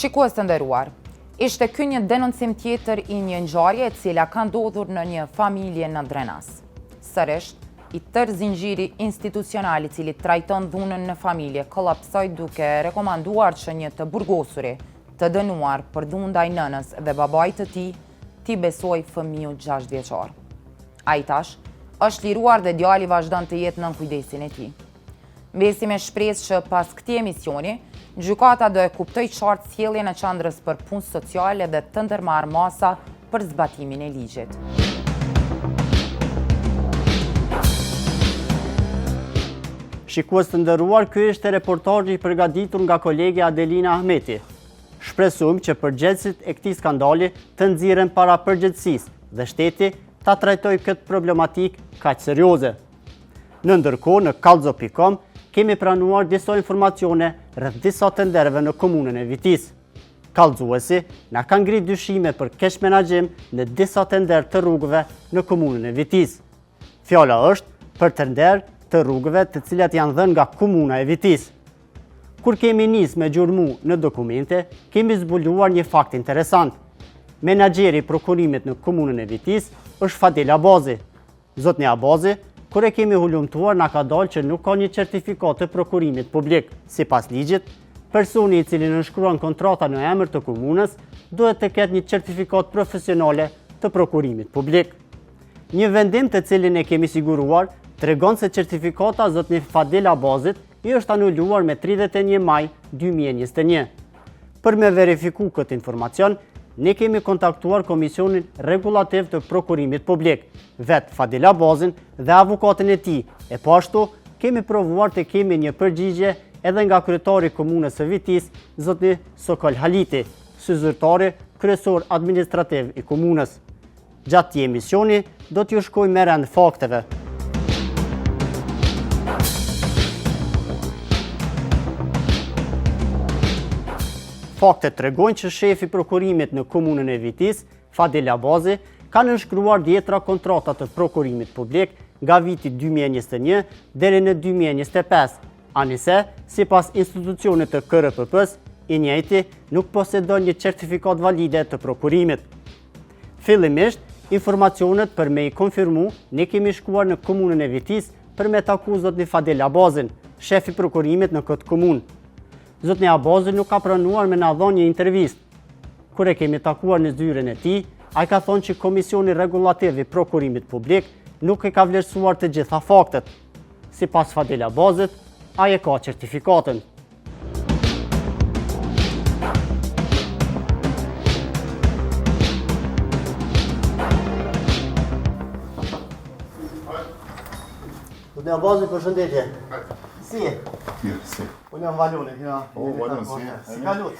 Shikues të nderuar, ishte ky një denoncim tjetër i një ngjarje e cila ka ndodhur në një familje në Drenas. Sërisht, i tërë zinxhiri institucional i cili trajton dhunën në familje kolapsoi duke rekomanduar që një të burgosuri të dënuar për dhunë ndaj nënës dhe babait të tij t'i besojë fëmiu 6 vjeçar. Ai tash është liruar dhe djali vazhdon të jetë nën kujdesin e tij. Mbesim me shpresë që pas këtij emisioni, gjykata do e kuptojë qartë sjelljen e qendrës për punë sociale dhe të ndërmarrë masa për zbatimin e ligjit. Shikues të nderuar, ky ishte reportazhi i përgatitur nga kolegja Adelina Ahmeti. Shpresojmë që përgjegjësit e këtij skandali të nxirren para përgjegjësisë dhe shteti ta trajtojë këtë problematikë kaq serioze. Në ndërkohë në kallxo.com kemi pranuar disa informacione rreth disa tenderëve në komunën e Vitisë. Kallxuesi na ka ngrit dyshime për keqmenaxhim në disa tenderë të rrugëve në komunën e Vitisë. Fjala është për tenderë të rrugëve të cilat janë dhënë nga komuna e Vitisë. Kur kemi nis me gjurmu në dokumente, kemi zbuluar një fakt interesant. Menaxheri i prokurimit në komunën e Vitisë është Fadil Abazi. Zotni Abazi, kur e kemi hulumtuar na ka dalë që nuk ka një certifikatë të prokurimit publik. Sipas ligjit, personi i cili nënshkruan kontrata në emër të komunës duhet të ketë një certifikatë profesionale të prokurimit publik. Një vendim të cilin e kemi siguruar tregon se certifikata zotni Fadil Abazit i është anuluar me 31 maj 2021. Për me verifiku këtë informacion, ne kemi kontaktuar Komisionin Rregullativ të Prokurimit Publik, vetë Fadil Abazin dhe avokatin e tij, e po ashtu kemi provuar të kemi një përgjigje edhe nga kryetari i Komunës së Vitisë, zotni Sokol Haliti, si zyrtari kryesor administrativ i komunës. Gjatë këtij emisioni, do t'ju shkojmë me rend fakteve. Faktet tregojnë që shefi i prokurimit në komunën e Vitisë, Fadil Abazi, ka nënshkruar dhjetra kontrata të prokurimit publik nga viti 2021 deri në 2025, anise, sipas institucionit të KRPP-së, i njëjti nuk posedon një certifikatë valide të prokurimit. Fillimisht, informacionet për me i konfirmu, ne kemi shkuar në komunën e Vitisë për me taku zotni Fadil Abazin, shef i prokurimit në këtë komunë. Zotni Abazi nuk ka pranuar me na dhonë një intervistë. Kur e kemi takuar në zyrën e tij, ai ka thonë që Komisioni Rregullativ i Prokurimit Publik nuk e ka vlerësuar të gjitha faktet. Sipas Fadil Abazit, ai e ka certifikatën. Zotni Abazi, përshëndetje. Si je? Mirë, si. Unë jam Valoni, ja. O, Valon, si je? Si kalon?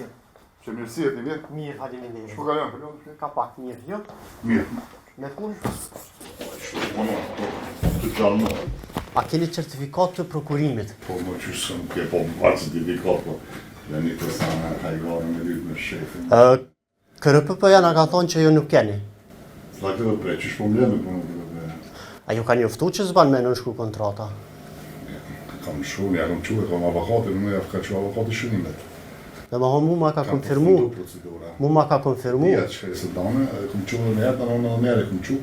Që mirë si je ti mirë? Mirë, faleminderit. Shpo kalon, kalon? Ka pak mirë, jo? Mirë. Me punë? Të qarë A keni certifikatë të prokurimit? Po, më që së më ke, po, më parë certifikatë, po. Dhe një të sa me hajgare me lytë me shefin. KRPP-ja na ka thonë që ju nuk keni. Sa KRPP, që shpo më me punë KRPP? A ju ka njoftu që s'ban me nënshkru kontrata? Kam shumë, ja kam çu, e kam avokatin, më ja ka çu avokati shënimet. Dhe më mu ma ka konfirmu. Mu ma ka konfirmu. Ja, që e së dane, e kam çu edhe njëherë, tani unë edhe njëherë e kam çu.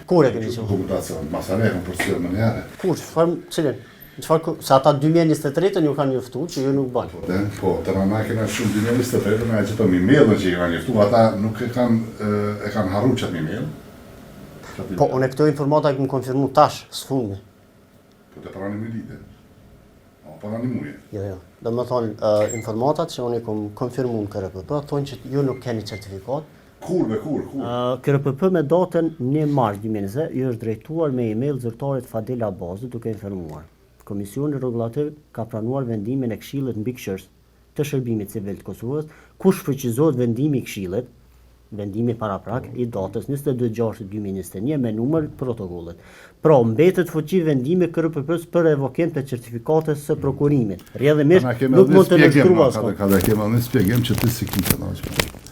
Kur e keni çu? Dokumentacion, masane e kam përcjellë më njëherë. Kur, çfarë, cilin? Çfarë, se ata 2023-ën ju kanë njoftu që ju nuk bën. Po, dhe, po, të na kena çu 2023-ën, na e gjetëm emailin që i kena njoftu, ata nuk e kanë, e kanë harru qatë email. Po, unë këto informata i kam konfirmu tash, së fundmi. Po të prani me lidhe. Po, para një muji. Jo, jo. Domethonë, uh, informatat që unë i kom konfirmu në KRPP, thonë që ju nuk keni certifikat. Kur, be, kur, kur? Uh, KRPP me datën 1 mars 2020 ju është drejtuar me email zyrtarit Fadil Abazi duke informuar. Komisioni rregullativ ka pranuar vendimin e Këshillit Mbikëqyrës të Shërbimit Civil të Kosovës, ku shfuqizohet vendimi i Këshillit, vendimi paraprak i datës 22 gjashtë 2021 me numër të protokollit. Pra, mbetet fuqi vendimi i KRPP-së për revokim të certifikatës së prokurimit. Rrjedhimisht, nuk mund të nënshkruhet askund. Ka dhe kemi edhe një shpjegim që ti s'i ki të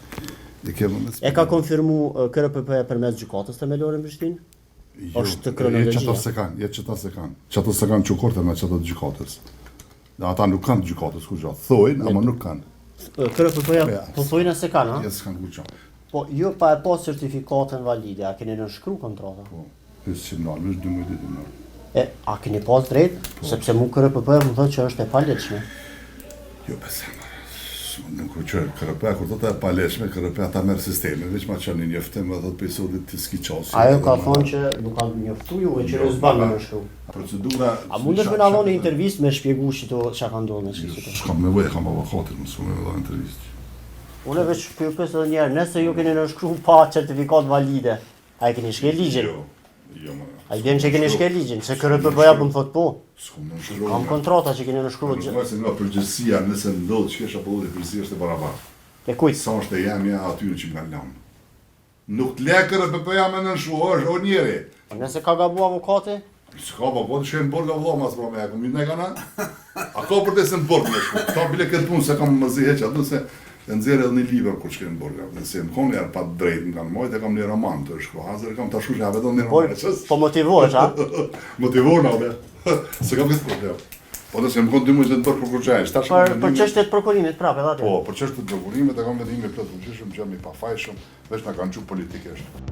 E ka konfirmu KRPP-ja përmes gjykatës themelore në Prishtinë? Jo, është kronologjia. Jo, qato s'e kanë, jo qato s'e kanë. Qato s'e kanë që korte me qato të gjykatës. Dhe ata nuk kanë të gjykatës kurgjo. Thojnë, ama nuk kanë. KRPP-ja, ja, po thojnë se kanë, ha? Jo, s'kanë kurgjo. Po, ju pa e pas certifikatën valide, a keni nënshkru kontrata? Po, e si më nalë, është 12 ditë më E, a keni pas drejt? Po. Sepse mu KRPP më thotë që është e paligjshme. Jo, pse nuk u qërë, KRP, kur thotë e paligjshme, KRP ata merr sistemin, veç ma çon një njoftim dhe thotë prej sotit ti s'ki qasje. Ajo ka thonë që nuk ka njoftu ju e që jo, s'ban me nënshkru. Procedura... A mundesh me na dhënë një intervistë me shpjegu që to çka ka ndodhur me çfarë? Jo, s'kam nevojë, kam avokatin, mos më dhënë intervistë. Unë veç po ju pyes edhe një herë, nëse ju keni nënshkru pa certifikatë valide, a e keni shkel ligjin? Jo. Jo, më. A i bjen që keni shkel ligjin, se KRPP-ja po më thot po. S'kom nënshkru. Kam kontrata që keni nënshkruar gjë. Nuk se nga përgjegjësia nëse ndodh çka apo dhe përgjegjësia është e barabartë. E kujt? Sa është e jemja aty që më kanë lënë. Nuk të le KRPP-ja me nënshkru, është o njeri. Po nëse ka gabu avokati? S'ka po, po të shkojnë në burg o vëlla mas me, ku më kanë? A ka për të se në burg me shku? Ta bile këtë punë se kam mërzi heq atë se e nxjerr edhe një libër kur shkojnë në burg. Nëse më konë herë pa të drejtë më kanë majtë, e kam një roman të shkruar. Hazër kam ta shkruaj vetëm një roman. Po, po motivohesh, a? Motivohna, ore. Se kam këtë problem. Po nëse më konë dy muaj të bërë për kurrgjë, tash për për çështjet e prokurimit prapë edhe aty. Po, për çështjet e prokurimit e kam vendimin plot fuqishëm që jam i pafajshëm, veç na kanë çu politikisht.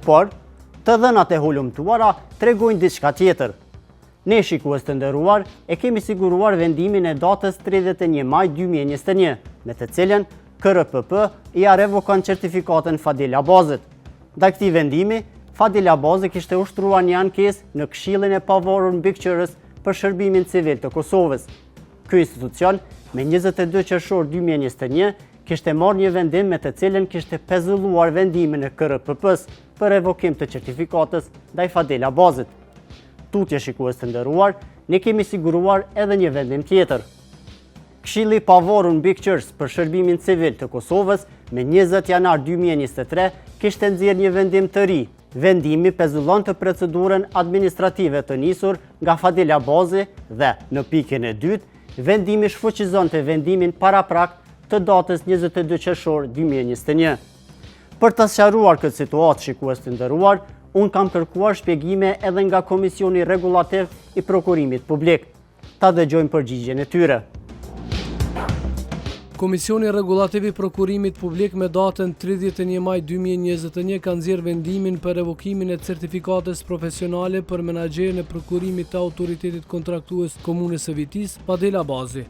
Por, të dhënat e hulumtuara tregojnë diçka tjetër. Ne shikues të nderuar e kemi siguruar vendimin e datës 31 maj 2021, me të cilën KRPP ia revokon certifikatën Fadil Abazit. Ndaj këtij vendimi, Fadil Abazi kishte ushtruar një ankesë në Këshillin e Pavarur Mbikëqyrës për Shërbimin Civil të Kosovës. Ky institucion, me 22 qershor 2021, kishte marrë një vendim me të cilën kishte pezulluar vendimin e KRPP-së për revokim të certifikatës ndaj Fadil Abazit. Tutje shikues të nderuar, ne kemi siguruar edhe një vendim tjetër. Këshilli i Pavarur Mbikëqyrës për Shërbimin Civil të Kosovës me 20 janar 2023 kishte nxjerrë një vendim të ri. Vendimi pezullonte procedurën administrative të nisur nga Fadil Abazi dhe, në pikën e dytë, vendimi shfuqizonte vendimin paraprak të datës 22 qershor 2021. Për të sqaruar këtë situatë, shikues të nderuar, unë kam kërkuar shpjegime edhe nga Komisioni Rregullativ i Prokurimit Publik. Ta dëgjojmë përgjigjen e tyre. Komisioni Rregullativ i Prokurimit Publik me datën 31 maj 2021 ka nxjerrë vendimin për revokimin e certifikatës profesionale për menaxherin e prokurimit të Autoritetit Kontraktues Komunës së Vitisë, Fadil Abazi.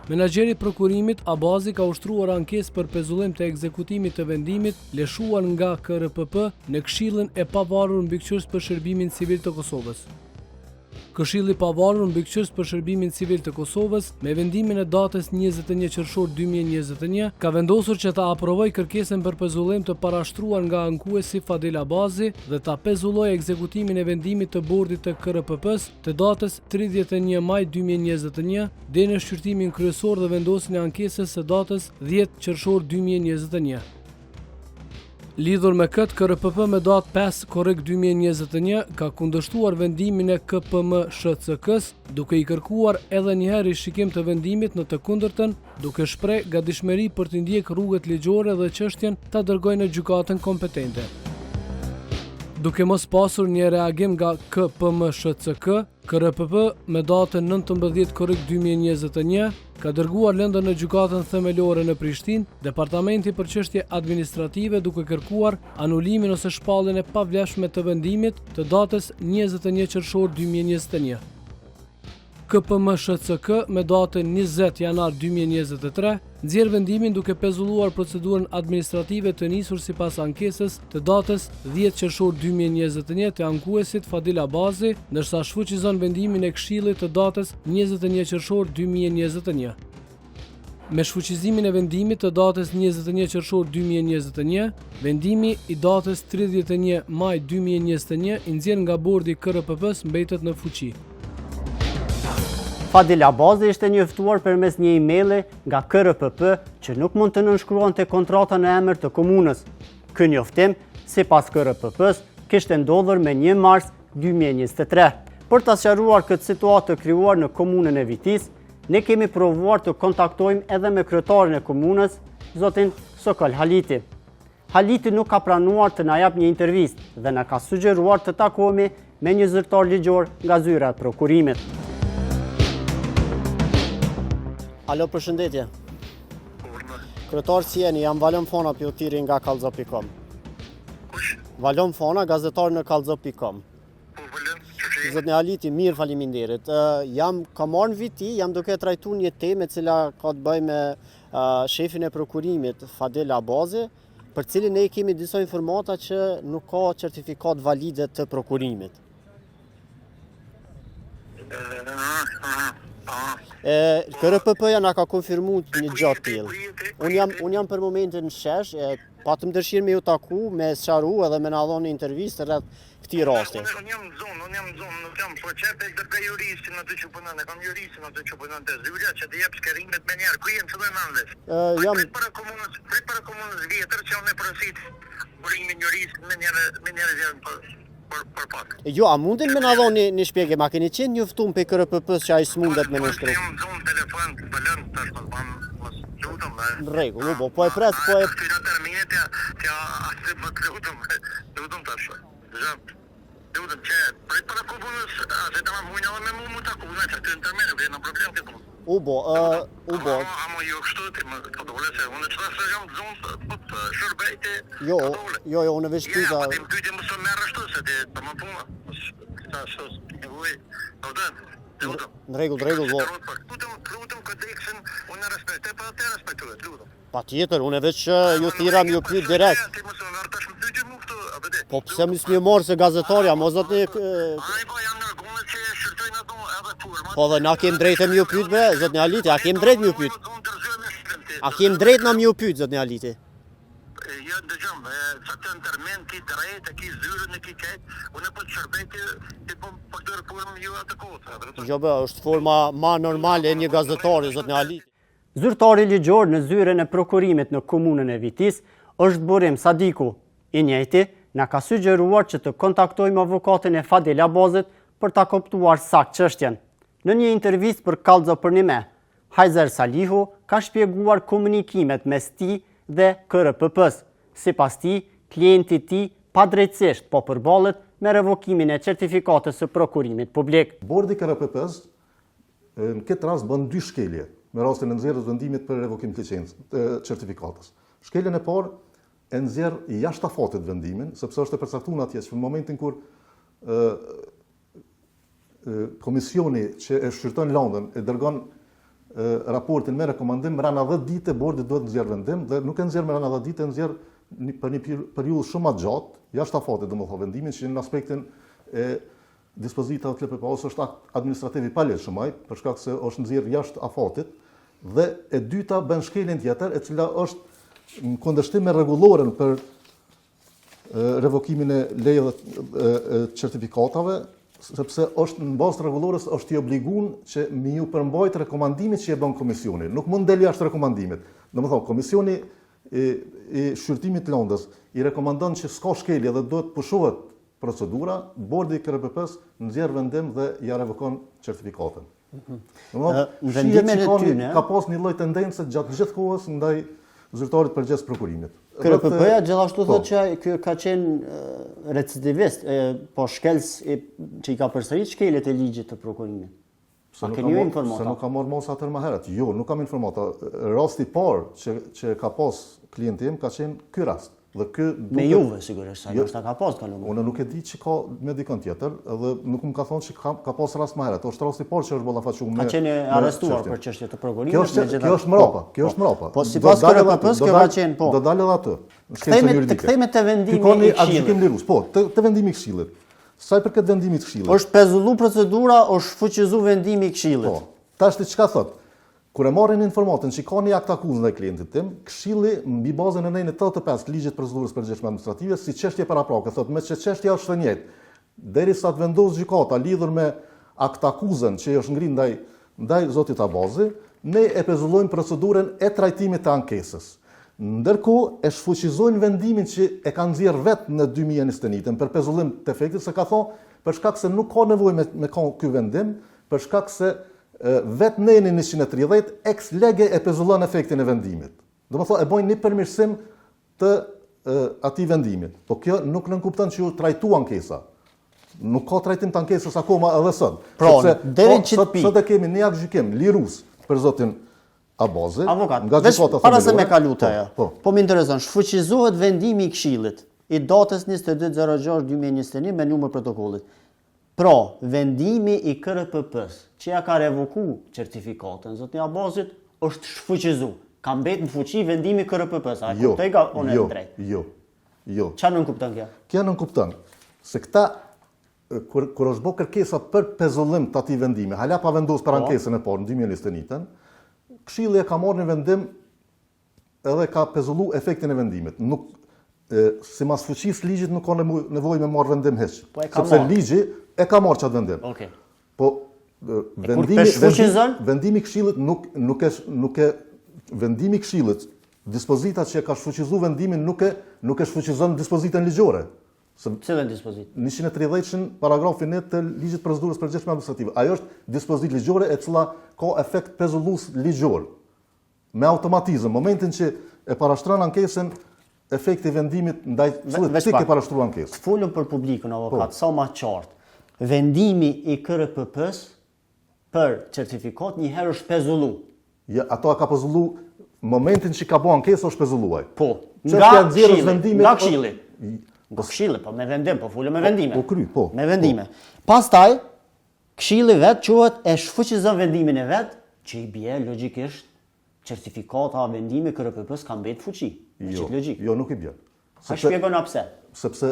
Menaxheri i prokurimit, Abazi ka ushtruar ankesë për pezullim të ekzekutimit të vendimit lëshuar nga KRPP në Këshillin e Pavarur Mbikëqyrës për Shërbimin Civil të Kosovës. Këshilli i Pavarur Mbikëqyrës për Shërbimin Civil të Kosovës, me vendimin e datës 21 qershor 2021, ka vendosur që ta aprovojë kërkesën për pezullim të parashtruar nga ankuesi Fadil Abazi dhe ta pezullojë ekzekutimin e vendimit të Bordit të KRPP-së të datës 31 maj 2021 deri në shqyrtimin kryesor dhe vendosjen e ankesës së datës 10 qershor 2021. Lidhur me këtë, KRPP me datë 5 korrik 2021 ka kundërshtuar vendimin e KPMSHCK-së, duke i kërkuar edhe një herë rishikim të vendimit në të kundërtën, duke shpreh gatishmëri për të ndjekë rrugët ligjore dhe çështjen ta dërgojë në gjykatën kompetente. Duke mos pasur një reagim nga KPMSHCK, KRPP me datën 19 korrik 2021 ka dërguar lëndën në Gjykatën Themelore në Prishtinë, Departamenti për Çështje Administrative duke kërkuar anulimin ose shpalljen e pavlefshme të vendimit të datës 21 qershor 2021. KPMSHCK me datën 20 janar 2023, nxjerr vendimin duke pezulluar procedurën administrative të nisur sipas ankesës të datës 10 qershor 2021 të ankuesit Fadil Abazi, ndërsa shfuqizon vendimin e Këshillit të datës 21 qershor 2021. Me shfuqizimin e vendimit të datës 21 qershor 2021, vendimi i datës 31 maj 2021 i nxjerrë nga bordi i KRPP-së mbetet në fuqi. Fadil Abazi ishte njoftuar përmes një emaili nga KRPP që nuk mund të nënshkruante kontrata në emër të komunës. Ky njoftim, sipas KRPP-së, kishte ndodhur me 1 mars 2023. Për ta sqaruar këtë situatë të krijuar në komunën e Vitisë, Ne kemi provuar të kontaktojmë edhe me kryetarin e komunës, zotin Sokol Haliti. Haliti nuk ka pranuar të na japë një intervistë dhe na ka sugjeruar të takohemi me një zyrtar ligjor nga zyra e prokurimit. Alo, përshëndetje. Kryetar si jeni, jam Valon Fona, po ju thirri nga kallxo.com. Valon Fona, gazetar në kallxo.com. Zotni Haliti, mirë faleminderit. Jam kam ardh në Viti, jam duke trajtu një temë e cila ka të bëjë me shefin e prokurimit Fadil Abazi, për cilin ne kemi disa informata që nuk ka certifikatë valide të prokurimit. E, KRPP-ja na ka konfirmu një gjë të tillë. Unë jam, unë jam për momentin në shesh, e, patëm dëshirë me ju taku, me sqaru edhe me na dhonë një intervistë rreth këtij rasti. Unë unë jam në zonë, unë jam në zonë, nuk jam po qep e dërgoj juristin aty që punon, e kam juristin aty që punon te zyrja që të jep sqarimet menjëherë. Ku je në çfarë vend? Ë jam prit para komunës, prit para komunës vjetër që unë e porosit burimin juristin menjëherë, menjëherë vjen për për për pak. Jo, a mundin me na dhon një, një shpjegim? A keni qenë njoftum prej KRPP-së që ai s'mundet me nënshkru? Po, jam në zonë telefon, po lën tash mos ban mos lutem. Në rregull, u bo, po e pres, po e Këtyre terminet ja, ja asë më të lutem. Lutem tash. Dëgjo. Lutem që prit para komunës, a se tamam mujnë edhe me mu mu taku, në që aty në termin, nuk e në problem këtë punë. U bo, ë, u bo. Ama, ama jo kështu ti më ka dole se unë çfarë se jam të zonë, po të shërbej ti. Jo, jo, jo, unë veç pyeta. Ja, po ti më pyetje mos të merr ashtu se ti tamam puna. Sa ashtu, nevojë. Lutem, lutem. Në rregull, në rregull, po. Lutem, lutem kodeksin, unë respektoj, po atë respektoj, lutem. Patjetër, unë veç ju thirra me ju pyet direkt. Po pse mos me marrë se gazetar jam, o zotni... Po dhe na kem drejtë me ju pyet bre, zotni Haliti, a kem drejtë me ju pyet? A kem drejtë na me ju pyet, zotni Haliti? Jo, dëgjom, sa të në termin, ki drejtë, ki zyrën, ki ketë, unë po të shërbej ti, ti po përdor formë ju atë kohë. Jo, be, është forma ma normale e një gazetari, zotni Haliti. Zyrtari ligjor në zyrën e prokurimit në komunën e Vitisë është Burim Sadiku. I njëjti na ka sugjeruar që të kontaktojmë avokatin e Fadil Abazit për ta kuptuar saktë çështjen. Në një intervistë për Kallxo Përnime, Hajzer Salihu ka shpjeguar komunikimet mes tij dhe KRPP-së. Sipas tij, klienti i tij padrejtësisht po përballet me revokimin e certifikatës së prokurimit publik. Bordi i KRPP-së Në këtë rast bën dy shkelje me rastin e nxjerrjes vendimit për revokim të licencës, të certifikatës. Shkeljen e parë e nxjerr jashtë afatit vendimin, sepse është e përcaktuar atje që në momentin kur ë komisioni që e shqyrton lëndën e dërgon raportin me rekomandim mrena 10 ditë bordi duhet të nxjerr vendim dhe nuk e nxjerr mrena 10 ditë e nxjerr për një periudhë shumë më të gjatë, jashtë afatit domethënë vendimin që në aspektin e dispozitave të LPPA-së është akt administrativ i paligjshëm ai, për shkak se është nxjerrë jashtë afatit dhe e dyta bën shkeljen tjetër, e cila është në kundërshtim me rregulloren për revokimin e lejeve e certifikatave, sepse është në bazë të rregullores është i obliguar që me iu përmbajt rekomandimit që e bën komisioni. Nuk mund del jashtë rekomandimit. Domethënë, komisioni i, i shqyrtimit të lëndës i rekomandon që s'ka shkelje dhe duhet pushohet procedura, bordi i KRPP-së nxjerr vendim dhe ja revokon certifikatën. Mhm. Në vendimin e tyne ka pas një lloj tendence gjatë gjithë kohës ndaj zyrtarit përgjegjës prokurimit. KRPP-ja gjithashtu po. thotë që ky ka qenë recidivist, po shkelës që i ka përsërit shkeljet e ligjit të prokurimit. Pse nuk keni informata? Se nuk ka marrë masa atëherë më herët. Jo, nuk kam informata. Rasti i parë që që ka pas klienti im ka qenë ky rast. Dhe ky duket Me juve sigurisht, sa jo, ndoshta ka pas kaluar. Unë nuk e di që ka me dikën tjetër, edhe nuk më ka thonë që ka, ka pas rast më herët. Është rasti i parë që është ballafaqu me Ka qenë arrestuar për çështje të prokurimit, kjo është kjo është mrapa, po, kjo është mrapa. Po sipas KRPP-s kjo ka qenë po. Do dalë edhe aty. Kthehemi të kthehemi te vendimi i Këshillit. Lirues, po, te, te vendimi i Këshillit. Sa i përket vendimit të Këshillit. Është pezullu procedura, është shfuqizu vendimi i Këshillit. Po. Tash ti çka thot? Kur e marrin informatën që ka një aktakuzë ndaj klientit tim, Këshilli mbi bazën e nenit 85 të Ligjit të Procedurës Përgjithshme Administrative si çështje paraprake thotë meqë çështja është e njëjtë, derisa të vendosë gjykata lidhur me aktakuzën që i është ngritë ndaj ndaj zotit Abazi, ne e pezullojmë procedurën e trajtimit të ankesës. Ndërkohë e shfuqizojnë vendimin që e kanë nxjerrë vetë në 2021 për pezullim të efektit, se ka thonë për shkak se nuk ka nevojë me, me kanë ky vendim, për shkak se vetë neni 130 ex lege e pezullon efektin e vendimit. Domethonë, e bojnë një përmirësim të atij vendimit. Po kjo nuk nënkupton që u trajtu ankesa. Nuk ka trajtim të ankesës akoma edhe sot. Pra, Sepse, deri po, sot, sot e kemi një aktgjykim lirues për zotin Abazi, Avokat, nga gjykata para se me kalu te ajo, po, po. po më intereson, shfuqizohet vendimi i Këshillit i datës 22.06.2021 me numër protokollit. Pra, vendimi i KRPP-së, që ja ka revoku certifikatën zotni Abazit, është shfuqizu. Ka mbet në fuqi vendimi i KRPP-së. A e jo, kuptoj ga unë jo, drejt? Jo, jo. Ça nënkupton kjo? Kjo nënkupton se këta kur kur është bërë kërkesa për pezullim të atij vendimi, hala pa vendos për po. ankesën e parë në 2021-ën, Këshilli e ka marrë një vendim edhe ka pezullu efektin e vendimit. Nuk e, simas fuqisë ligjit nuk ka nevojë me marrë vendim hiç. Po e ka Sepse ligji e ka marrë qatë vendim. Okej. Po vendimi vendimi, vendimi i këshillit nuk nuk e nuk e vendimi i këshillit dispozita që e ka shfuqizu vendimin nuk e nuk e shfuqizon dispozitën ligjore. Se Cilën dispozitë? 130-shin paragrafi 1 të ligjit të procedurës përgjithshme administrative. Ajo është dispozitë ligjore e cila ka efekt pezullues ligjor. Me automatizëm, momentin që e parashtron ankesën, efekti i vendimit ndaj cilit ti ke parashtruar ankesë. Të folëm për publikun avokat, po. sa ma qartë. Vendimi i KRPP-s për certifikatë një herë është pezullu. Ja, ato e ka pezullu momentin që ka bo ankesë është pezullu ai. Po, nga këshilli, vendimit, nga këshilli. Nga këshilli, po me vendim, po folëm me po, vendime. Po, kry, po. Me vendime. Po. Pastaj, Këshilli vetë çohet e shfuqizon vendimin e vet, që i bie logjikisht certifikata vendimi i KRPP-së ka mbet fuqi. Me jo, qit logjikë. Jo, nuk i bie. A shpjegona pse? Sepse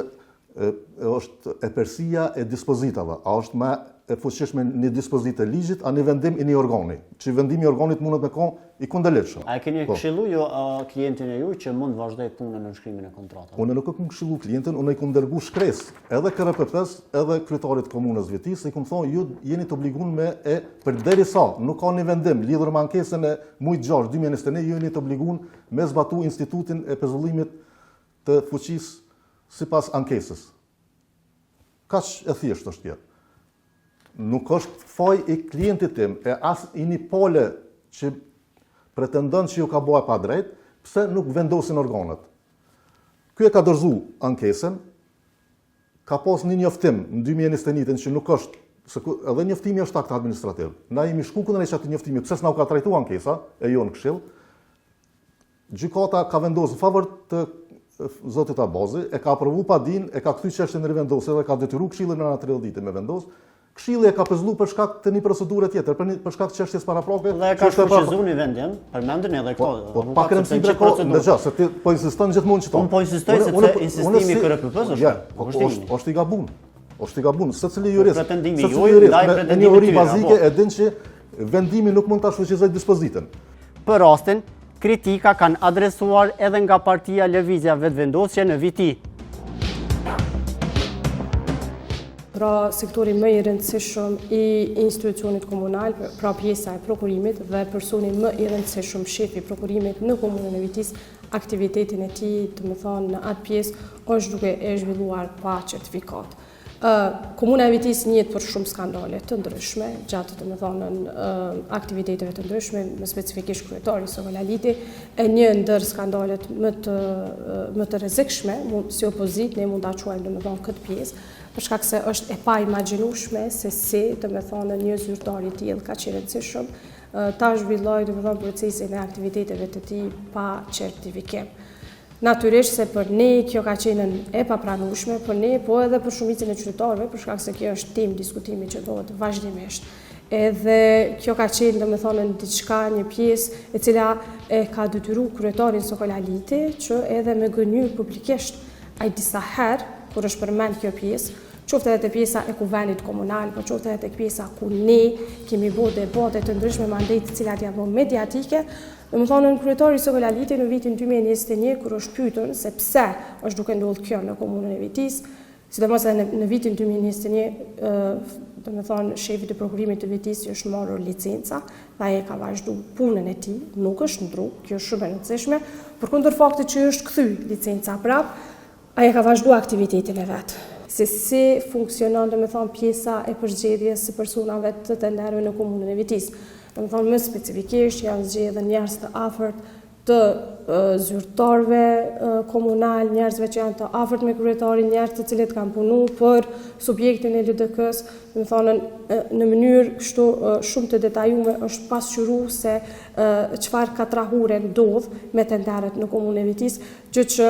e, është epërsia e dispozitave. A është më e fuqishme një dispozitë e ligjit, a një vendim i një organi? Që vendimi i organit mundet me kon i kundërligjshëm. A e keni po. këshillu ju klientin e ju që mund të vazhdoj punën në nënshkrimin e kontratave? Unë nuk e kom këshillu klientin, unë i kom dërgu shkresë edhe KRPP-s, edhe kryetarit të komunës Vitisë, i kom thonë ju jeni të obliguar me e përderisa nuk ka një vendim lidhur me ankesën e mujit 6 2021, ju jeni të obliguar me zbatu institutin e pezullimit të fuqisë sipas ankesës. Kaq e thjeshtë është kjo. Nuk është faj i klientit tim, e as i një pale që pretendon që ju ka bo e padrejt, pse nuk vendosin organet. Ky e ka dorëzu ankesën, ka pas një njoftim në 2021 që nuk është, se ku, edhe njoftimi është akt administrativ. Na jemi shku kundër atij njoftimi, pse s'na u ka trajtu ankesa, e jo në këshill, Gjykata ka vendosur në favor të zotit Abazi, e ka aprovu padinë, e ka kthy çështjen në rivendosje dhe ka detyru këshillin në 30 ditë me vendos. Këshilli e ka pezullu për shkak të një procedure tjetër, për një për shkak të çështjes paraprake. Dhe e ka shfuqizu një vendim, përmendën edhe këto. Po, po pak rëndësi bre ko, dëgjo, se ti po insiston gjithmonë qëto. Unë po insistoj sepse insistimi i KRPP-së është. Ja, po, është është i gabun. Është i gabun, secili jurist. Pretendimi juaj ndaj pretendimit të tyre. Bazike e din që vendimi nuk mund ta shfuqizojë dispozitën. Për rastin, kritika kanë adresuar edhe nga partia Lëvizja Vetëvendosje në Viti. Pra, sektori më i rëndësishëm i institucionit komunal, pra pjesa e prokurimit dhe personi më i rëndësishëm shefi i prokurimit në komunën e Vitisë, aktivitetin e tij, domethonë, në atë pjesë, është duke e zhvilluar pa certifikatë. Komuna e Vitisë njihet për shumë skandale të ndryshme, gjatë domethonë aktiviteteve të ndryshme, më specifikisht kryetari Sokol Haliti, e një ndër skandalet më të, më të rrezikshme, si opozitë, ne mund ta quajmë domethonë këtë pjesë, për shkak se është e paimagjinueshme se si, domethonë, një zyrtar i tillë kaq i rëndësishëm, ta zhvillojë, domethonë, procesin e aktiviteteve të tij pa certifikim. Natyrisht se për ne kjo ka qenë e papranueshme, për ne, po edhe për shumicën e qytetarëve, për shkak se kjo është temë diskutimi që bëhet vazhdimisht. Edhe kjo ka qenë, domethënë, diçka, një pjesë e cila e ka detyru kryetarin Sokol Aliti që edhe me gënjy publikisht ai disa herë kur është përmend kjo pjesë, qoftë edhe te pjesa e kuvendit komunal, po qoftë edhe te pjesa ku ne kemi bo debate të ndryshme mandej të cilat janë bo mediatike, Domethënë, kryetari Sokol Aliti në vitin 2021, kur është pyetun se pse është duke ndodhur kjo në komunën e Vitisë, sidomos edhe në, në vitin 2021, domethënë, shefit të prokurimit të Vitisë i është marrë licenca dhe ai e ka vazhdu punën e tij, nuk është ndru, kjo është shumë e rëndësishme, përkundër faktit që është kthy licenca prap, Ai e ka vazhdu aktivitetin e vet. Se si funksionon, domethënë, pjesa e përzgjedhjes së personave të tenderëve në komunën e Vitisë. Domethënë, më specifikisht janë zgjedhë njerëz të afërt të zyrtarëve komunal, njerëzve që janë të afërt me kryetarin, njerëz të cilët kanë punu për subjektin e LDK-së, domethënë, në mënyrë kështu shumë të detajume është pasqyru se çfarë katrahure ndodh me tenderët në komunën e Vitisë, Gjë që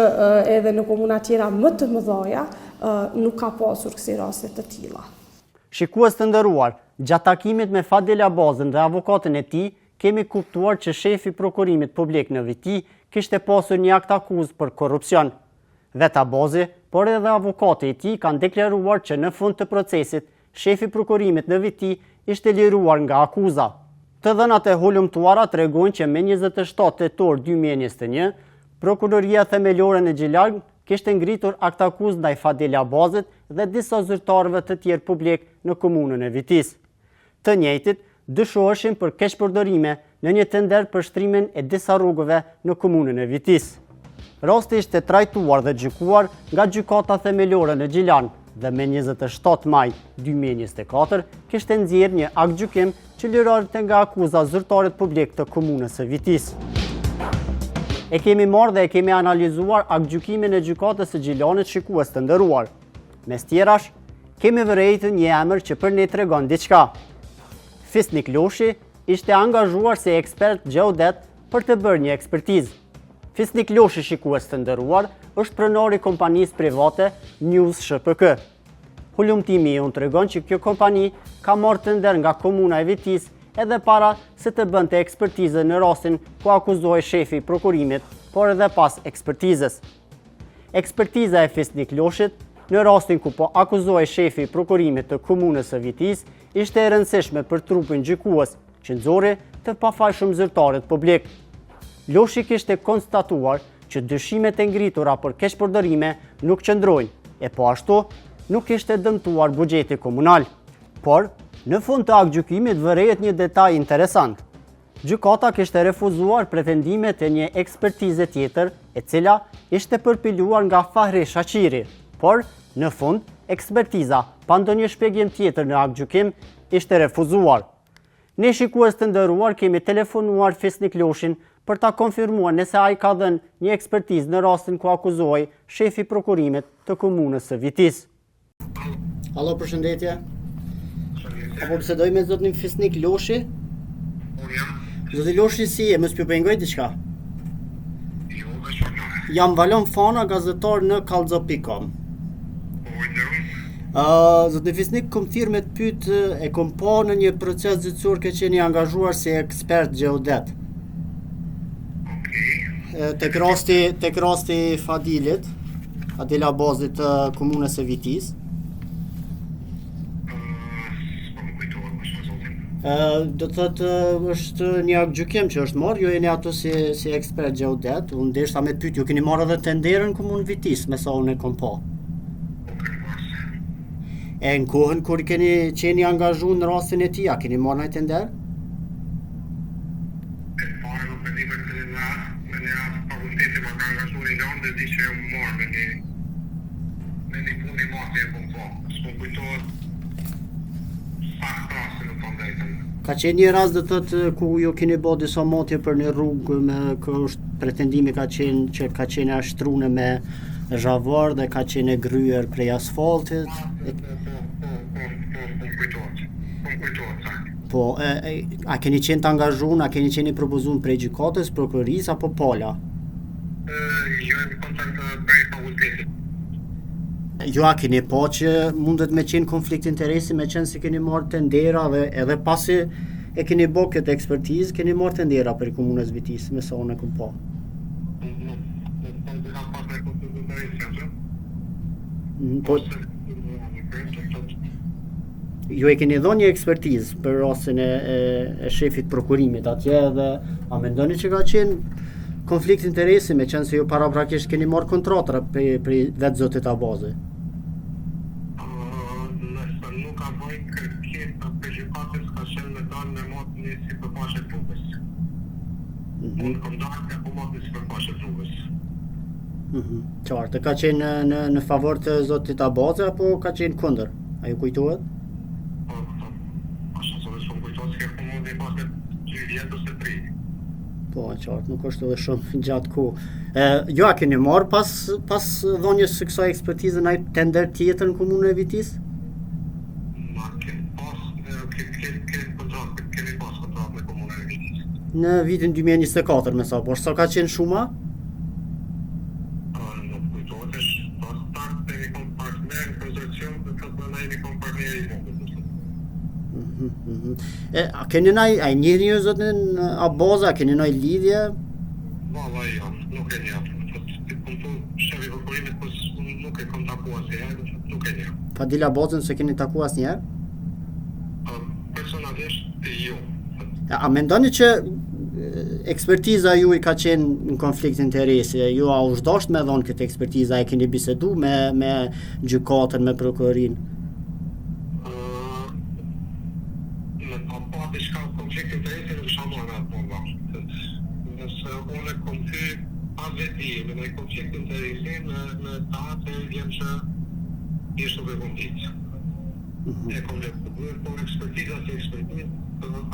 edhe në komuna tjera më të mëdhaja nuk ka pasur kësi raste të tilla. Shikues të nderuar, gjatë takimit me Fadil Abazin dhe avokatin e tij, kemi kuptuar që shefi i prokurimit publik në Viti kishte pasur një aktakuzë për korrupsion. Vetë Abazi, por edhe avokati i tij kanë deklaruar që në fund të procesit Shefi i prokurimit në Viti ishte liruar nga akuza. Të dhënat e hulumtuara tregojnë që me 27 tetor 2021, Prokuroria Themelore në Gjilan kishte ngritur aktakuzë ndaj Fadil Abazit dhe disa zyrtarëve të tjerë publik në komunën e Vitisë. Të njëjtit dyshoheshin për keqpërdorime në një tender për shtrimin e disa rrugëve në komunën e Vitisë. Rasti ishte trajtuar dhe gjykuar nga Gjykata Themelore në Gjilan dhe me 27 maj 2024 kishte nxjerrë një aktgjykim që lironte nga akuza zyrtarët publik të komunës së Vitisë. E kemi marrë dhe e kemi analizuar aktgjykimin e Gjykatës së Gjilanit shikues të nderuar. Mes tjerash, kemi vërejtur një emër që për ne tregon diçka. Fisnik Loshi ishte angazhuar si ekspert gjeodet për të bërë një ekspertizë. Fisnik Loshi shikues të nderuar është pronar i kompanisë private News SHPK. Hulumtimi jonë tregon që kjo kompani ka marrë tender nga komuna e Vitisë edhe para se të bënte ekspertizën në rastin ku akuzohej shefi i prokurimit, por edhe pas ekspertizës. Ekspertiza e Fisnik Loshit, në rastin ku po akuzohej shefi i prokurimit të komunës së Vitisë, ishte e rëndësishme për trupin gjykues, që nxori të pafajshëm zyrtarët publik. Loshi kishte konstatuar që dyshimet e ngritura për keqpërdorime nuk qëndrojnë, e po ashtu nuk ishte dëmtuar buxheti komunal. Por, në fund të aktgjykimit vërehet një detaj interesant. Gjykata kishte refuzuar pretendimet e një ekspertize tjetër, e cila ishte përpiluar nga Fahri Shaqiri. Por, në fund, ekspertiza, pa ndonjë shpjegim tjetër në aktgjykim, ishte refuzuar. Ne shikues të nderuar kemi telefonuar Fisnik Loshin për ta konfirmuar nëse ai ka dhënë një ekspertizë në rastin ku akuzohej shefi i prokurimit të komunës së Vitisë. Alo, përshëndetje. A po bisedoj me zotnin Fisnik Loshi? Unë jam. Zoti Loshi, si je? Mos po ju pengoj diçka? Jo, veç urdhno. Jam Valon Fana, gazetar në kallxo.com. Po, i nderum. Uh, zotni Fisnik, kom thirrë me të pyet, e kom pa në një proces gjyqësor ke qenë i angazhuar si ekspert gjeodet. Okej. Tek rasti, tek rasti i Fadilit, Fadil Abazit të komunës së Vitisë. S'po më kujtohet më shumë zotin. Ë, do të thotë është një aktgjykim që është marrë, ju jeni aty si si ekspert gjeodet, unë deshta me të pyet, ju keni marrë edhe tenderën në komunë Vitisë, me sa unë e kom pa. Po kemi pasë. E në kohën kur keni qenë i angazhuar në rastin e tij, a keni marrë ndonjë tender? E fare nuk e di për cilin rast, me një rast fakulteti ma ka angazhu një landë e di që jam marrë me një me një punë një matje e kom pa. S'po më kujtohet sakt rasti me thënë drejtën. Ka qenë një rast do të thotë ku ju keni bë disa matje për një rrugë me ku është pretendimi ka qenë që ka qenë e shtrune me zhavorr dhe ka qenë e gryer prej asfaltit. Po, po, po, po, po, po, po më kujtohet. Po më kujtohet saktë. Po, e, e, a keni qenë të angazhuar, a keni qenë i propozuar prej gjykatës, prokurorisë apo pala? Jo, jemi kontakt prej fakultetit. Ju a keni pa që mundet me qenë konflikt interesi me qenë se keni marrë tendera dhe edhe pasi e keni bo këtë ekspertizë, keni marrë tendera prej komunës Vitisë, me sa unë e kom pa. Nuk, nuk, nuk kam pas me konflikt interesi aty. Mm, po, Ju e keni dhënë një ekspertizë për rastin e, e, e shefit prokurimit atje edhe a mendoni që ka qenë konflikt interesi me qenë se ju paraprakisht keni marrë kontrata prej, prej vetë zotit Abazi? Nëse nuk ka bëj kërkesa për gjykatës ka qenë me dalë me matë një sipërfaqe të rrugës. Mm -hmm. Unë kom dalë e kom matë një sipërfaqe të rrugës. Mm -hmm. Qartë, ka qenë në, në, në favor të zotit Abazi apo ka qenë kundër? A ju kujtohet? Po, po. Ashtu se veç po më kujtohet se kjo punë mundi pas e 2 vjet ose 3. Po, qartë, nuk është edhe shumë gjatë kohë. E, ju a keni marrë pas, pas dhënies së kësaj ekspertize naj tender tjetër në komunën e Vitisë? Ma kemi pas, ke, ke, ke kontratë, kemi pas kontratë me komunën e Vitisë. Në vitin 2024, me sa po, sa ka qenë shuma? Nuk kujtohet tash, pas pak të jemi kon partner në konsorcium, do të thotë na jemi kon partneri i vogël. Mhm, mhm. E, a keni naj, a e njihni ju zotin Abaza, a keni naj lidhje? Valla jo, nuk e njoh. Ti po thu shefi i prokurimit, po nuk e kam takuar asnjëherë, nuk e njoh. Fadil Abazën s'e keni takuar asnjëherë? Personalisht jo. A mendoni që ekspertiza juaj ka qenë në konflikt interesi? Ju a u dasht me dhonë këtë ekspertizë, a e keni bisedu me, me gjykatën, me prokurorinë? Me pa pa diçka konflikt interesi nuk isha marrë me atë punë, Nëse unë kom hy pa vetëdije me ndonjë konflikt interesi me, me ta, atëherë vjen që thjesht nuk e kom ditë. Mhm. E kom lexuar, por ekspertiza si ekspertizë,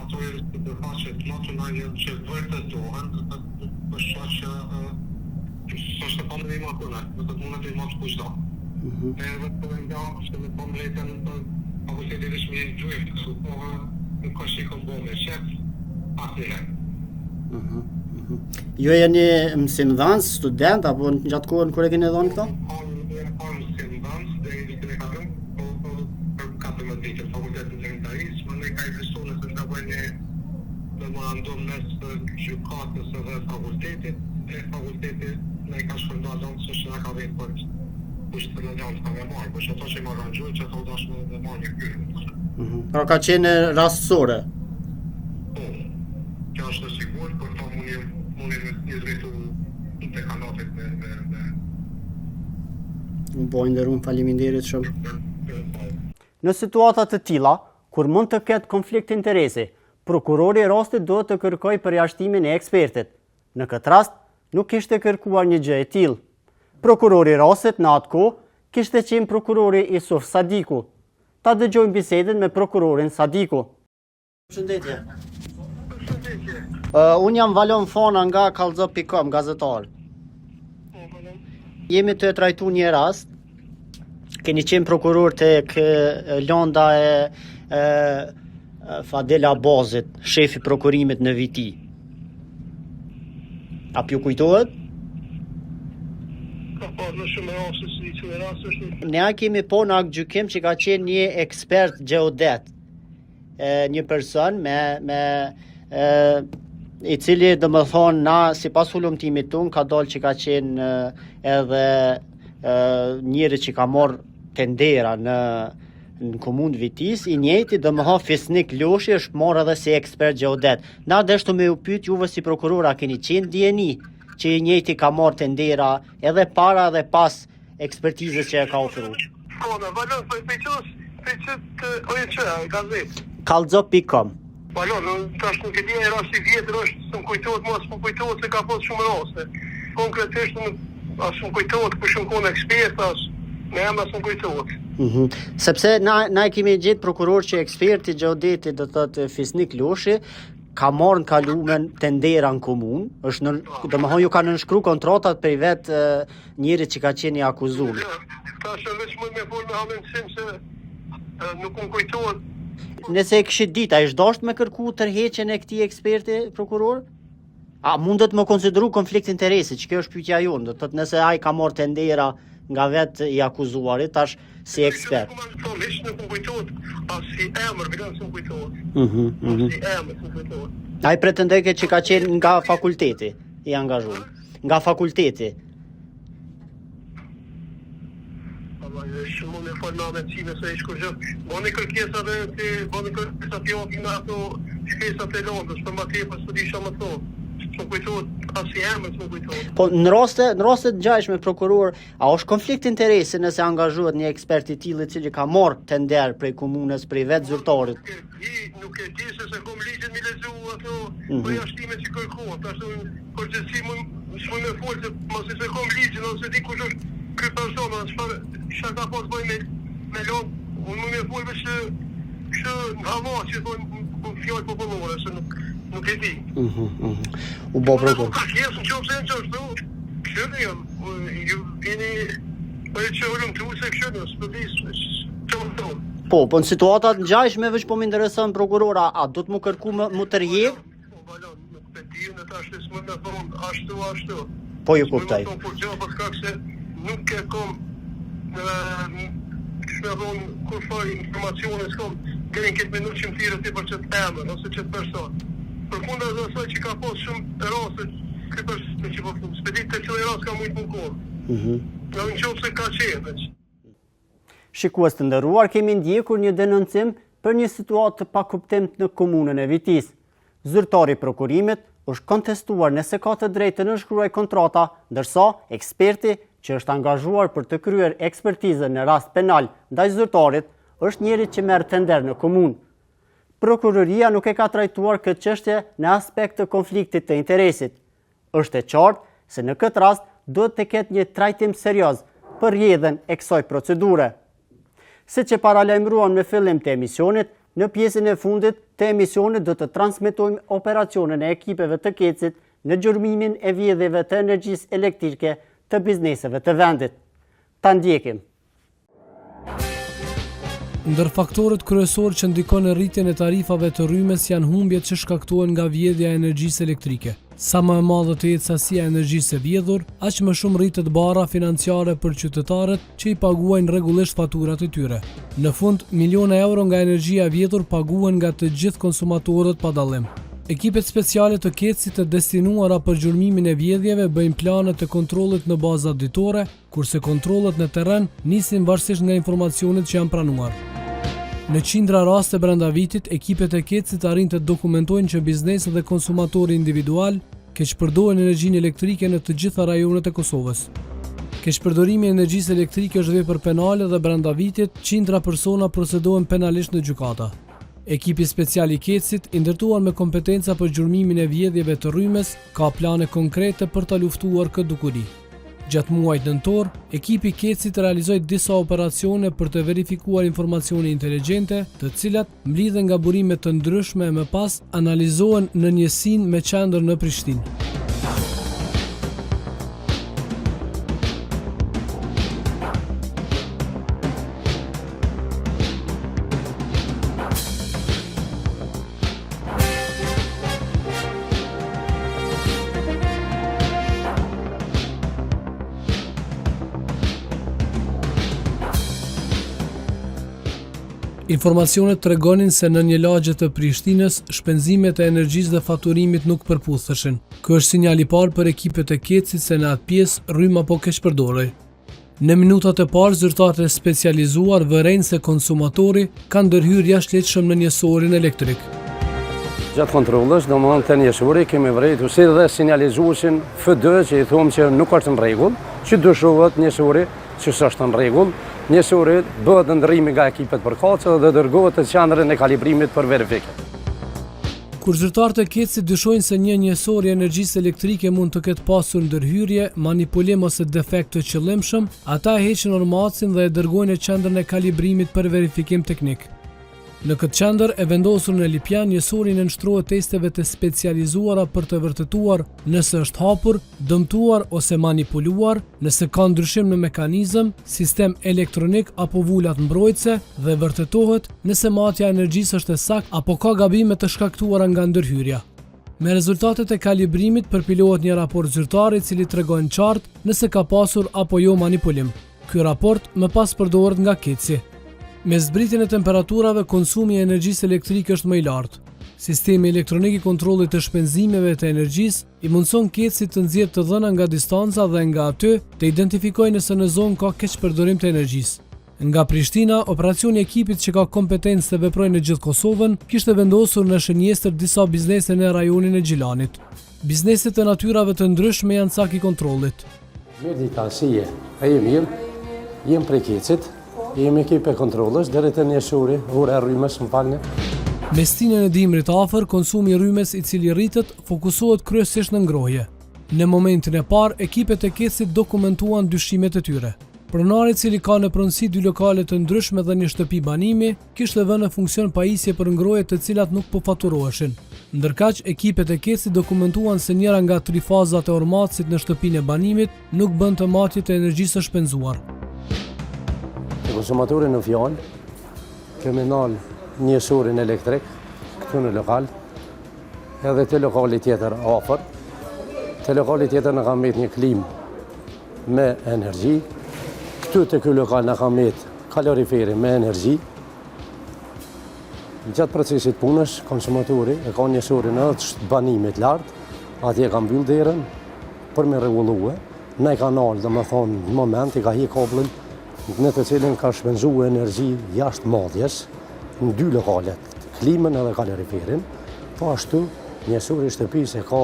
ato janë sipërfaqe të matuna janë që vërtetohen, do të thotë nuk është që s'është e pamundur me i matë, do të thotë mundet me i matë kushdo. Mhm. Edhe po e nga, që me thon drejtën, fakulteti veç me gjujt këso kohë, nuk është që i kom bo me qef, asnjëherë. Mhm. mhm. Ju jeni mësimdhënës, student apo në gjatë kohën kur e keni dhënë këto? Unë jam kon mësimdhënës deri vitin e kaluar, po po për 14 vite në fakultetin e veprimtarisë, mandej ka ekzistuar nëse s'gaboj një memorandum mes gjykatës edhe fakultetit, e fakulteti na i ka shpërndarë lëndë se që na ka vetë për kush të në lëndë ka me marrë, po që ato që ma kanë gjujtë, që ato u dash me, me marrë një kyrë. Mm -hmm. Pra ka qenë rastësore? Po, kjo është e sigurt, por këto mundi mundi me një drejtu në dekanatit me me me Po i nderum, faleminderit shumë. Në situata të tilla, kur mund të ketë konflikt interesi, prokurori i rastit duhet të kërkojë përjashtimin e ekspertit. Në këtë rast, nuk ishte kërkuar një gjë e tillë. Prokurori i rastit në atë kohë kishte qenë prokurori Isuf Sadiku. Ta dëgjojmë bisedën me prokurorin Sadiku. Përshëndetje. Përshëndetje. Uh, unë jam Valon Fona nga kallxo.com, gazetar. Po, Valon. Jemi tu e trajtu një rast. Keni qenë prokuror tek landa e, e Fadil Abazit, shefi prokurimit në Viti. A p'ju kujtohet? Ka pas në shumë raste, si që rast është. Ne kemi po në aktgjykim që ka qenë një ekspert gjeodet e, një person me me e, i cili domethonë na sipas hulumtimit tonë ka dalë që ka qenë edhe e, njeri që ka marrë tendera në në komunë të Vitisë, i njëjti domethonë Fisnik Loshi është marrë edhe si ekspert gjeodet. Na deshtëm me ju pyet juve si prokuror a keni qenë n'dijeni që i njëjti ka marrë tendera edhe para edhe pas ekspertizës që e ka ofru. Po, në Valon, po prej cilës, prej cilës OJQ, gazetë? Kallxo.com Valon, tash nuk e di, ai rast i vjetër është, s'më kujtohet, mos më kujtohet se ka pas shumë raste. Konkretisht, nuk as më kujtohet kush u kon ekspert, as me emra s'më kujtohet. Mm -hmm. Sepse na, na e kemi gjetë prokuror që eksperti gjeodetit do të thotë Fisnik Loshi, ka marrë në kalumen tendera në komunë, është nën, domethonë ju ka nënshkru kontratat prej vetë njerit që ka qenë i akuzuar. Tash veç më me fol me hamendësim se nuk më kujtohet. Nëse e kishit ditë, a ish dasht me kërku tërheqjen e këtij eksperti prokuror? A mundet me konsideru konflikt interesi, që kjo është pyetja jonë, do të thotë nëse ai ka marrë tendera nga vetë i akuzuari, tash si ekspert. Po, hiç nuk më kujtohet, as si emër, vetëm s'më kujtohet. Mhm, mhm. Si emër s'më kujtohet. Ai pretendojke që ka qenë nga fakulteti i angazhuar. Nga fakulteti. Shumë me falë në amencime se i shkur gjë. Boni kërkesa dhe ti, boni kërkesa ti japim me ato shkresat e lëndës, për ma tepër s'po di çka me thonë. S'më kujtohet, as si emër s'më kujtohet. Po në raste, në raste të ngjashme prokuror, a është konflikt interesi nëse angazhohet një ekspert i tillë i cili ka marrë tender prej komunës, prej vetë zyrtarit? Nuk e di, nuk e di se s'e kom ligjin mi lexu ato mm -hmm. përjashtime që kërkohen. Tash unë përgjithësi mund s'muj me fol se masi s'e kom ligjin ose di kush është ky person ose çfarë çka ka pas bëj me me lëndë, unë muj me fol veç kështu në hava që thonë në fjalë popullore se nuk nuk e di. Mhm, mhm. U bë prokuror. Ka kjesë në qoftë se janë qashtu, kështu jam, ju jeni po e që hulumtu se kështu, s'po di çka më thonë. Po, po në situata të ngjashme veç po më intereson prokuror, a, a do të më kërku me, m'u tërhjek? Po valon, nuk e di unë tash s'muj me thonë ashtu ashtu. Po ju kuptoj. S'muj me thonë kurgjo për shkak se nuk e kom në qysh me thonë kurrfarë informacione s'kom deri në këtë minutë që më thirre ti për qëtë emër ose qëtë person. Përkundër dhe asaj që ka pas shumë raste ky person që po thum, s'pe di te cili rast ka mujtë me konë. Mm -hmm. Në qoftë se ka qenë, veç. Shikues të nderuar, kemi ndjekur një denoncim për një situatë të pakuptimtë në komunën e Vitisë. Zyrtari i prokurimit është kontestuar nëse ka të drejtë të nënshkruajë kontrata, ndërsa eksperti që është angazhuar për të kryer ekspertizën në rast penal ndaj zyrtarit është njeri që merr tender në komunë. Prokuroria nuk e ka trajtuar këtë çështje në aspekt të konfliktit të interesit. Është e qartë se në këtë rast duhet të ketë një trajtim serioz për rrjedhën e kësaj procedure. Siç e paralajmëruam në fillim të emisionit, në pjesën e fundit të emisionit do të transmetojmë operacionin e ekipeve të KEDS-it në gjurmimin e vjedhjeve të energjisë elektrike të bizneseve të vendit. Ta ndjekim! Ndër faktorët kryesorë që ndikon në rritjen e tarifave të rrymës janë humbjet që shkaktohen nga vjedhja e energjisë elektrike. Sa më e madhe të jetë sasia e energjisë së vjedhur, aq më shumë rritet barra financiare për qytetarët që i paguajnë rregullisht faturat e tyre. Në fund, miliona euro nga energjia e vjedhur paguhen nga të gjithë konsumatorët pa dallim. Ekipet speciale të KEDS-it të destinuara për gjurmimin e vjedhjeve bëjnë planet e kontrollit në baza ditore, kurse kontrollet në terren nisin varësisht nga informacionet që janë pranuar. Në qindra raste brenda vitit, ekipet e KEDS-it arrijnë të dokumentojnë që bizneset dhe konsumatori individual keqpërdorin energjinë elektrike në të gjitha rajonet e Kosovës. Keqpërdorimi i energjisë elektrike është vepër penale dhe brenda vitit, qindra persona procedohen penalisht në gjykata. Ekipi special i KEDS-it, i ndërtuar me kompetenca për gjurmimin e vjedhjeve të rrymës, ka plane konkrete për ta luftuar këtë dukuri. Gjatë muajit nëntor, ekipi i KEDS-it realizoi disa operacione për të verifikuar informacione inteligjente, të cilat mblidhen nga burime të ndryshme e më pas analizohen në njësinë me qendër në Prishtinë. Informacionet tregonin se në një lagje të Prishtinës, shpenzimet e energjisë dhe faturimit nuk përputheshin. Ky është sinjal i parë për ekipet e KEDS-it se në atë pjesë rryma po keqpërdorej. Në minutat e parë, zyrtarët e specializuar vërejnë se konsumatori ka ndërhyrë jashtëligjshëm në njësorin elektrik. Gjatë kontrollës, domethënë te njësori, kemi vërejtur si dhe sinjalizuesin FD që i thomë që nuk është në rregull, që dyshohet njësori që s'është në rregull, njësori bëhet ndërrimi nga ekipet përkatëse dhe dërgohet te qendrën e kalibrimit për verifikim. Kur zyrtarët e KEDS-it dyshojnë se një njësor i energjisë elektrike mund të ketë pasur ndërhyrje, manipulim ose defekt të qëllimshëm, ata e heqin orëmatësin dhe e dërgojnë në qendrën e kalibrimit për verifikim teknik. Në këtë qendër, e vendosur në Lipjan, njësori i nënshtrohet testeve të specializuara për të vërtetuar nëse është hapur, dëmtuar ose manipuluar, nëse ka ndryshim në mekanizëm, sistem elektronik apo vulat mbrojtëse dhe vërtetohet nëse matja e energjisë është e saktë apo ka gabime të shkaktuara nga ndërhyrja. Me rezultatet e kalibrimit përpilohet një raport zyrtar i cili tregon qartë nëse ka pasur apo jo manipulim. Ky raport më pas përdoret nga KEDS-i. Me zbritjen e temperaturave, konsumi i energjisë elektrike është më i lartë. Sistemi elektronik i kontrollit të shpenzimeve të energjisë i mundëson KEDS-it të nxjerrë të dhëna nga distanca dhe nga aty të identifikojë nëse në zonë ka keqpërdorim të energjisë. Nga Prishtina, operacioni i ekipit që ka kompetencë të veprojë në gjithë Kosovën, kishte vendosur në shënjestër disa biznese në rajonin e Gjilanit. Biznese të natyrave të ndryshme janë cak i kontrollit. Mirëdita, si je? A je mirë? Jem prej KEDS-it, jemi ekip e kontrollës, deri te njësori, ora e rrymës, më falni. Me stinën e dimrit afër, konsumi i rrymës i cili rritet, fokusohet kryesisht në ngrohje. Në momentin e parë, ekipet e KEDS-it dokumentuan dyshimet e tyre. Pronari i cili ka në pronësi dy lokale të ndryshme dhe një shtëpi banimi, kishte vënë në funksion pajisje për ngrohje të cilat nuk po faturoheshin. Ndërkaq, ekipet e KEDS-it dokumentuan se njëra nga tri fazat e orëmatësit në shtëpinë e banimit nuk bënte matje të energjisë së shpenzuar. Te konsumatori në fjalë, kemi nalë njësorin elektrik këtu në lokal, edhe te lokali tjetër afër. Te lokali tjetër na ka met një klimë me energji. Këtu te ky lokal na ka met kaloriferi me energji. Gjatë procesit punës, konsumatori e ka njësorin edhe të banimit lart, atje ka mbyllë derën për me rregullue, na i ka nalë, domethonë, në moment, i ka hjek kabllin në të cilin ka shpenzu energji jashtë matjes, në dy lokalet, klimën edhe kaloriferin, po ashtu njësori i shtëpisë e ka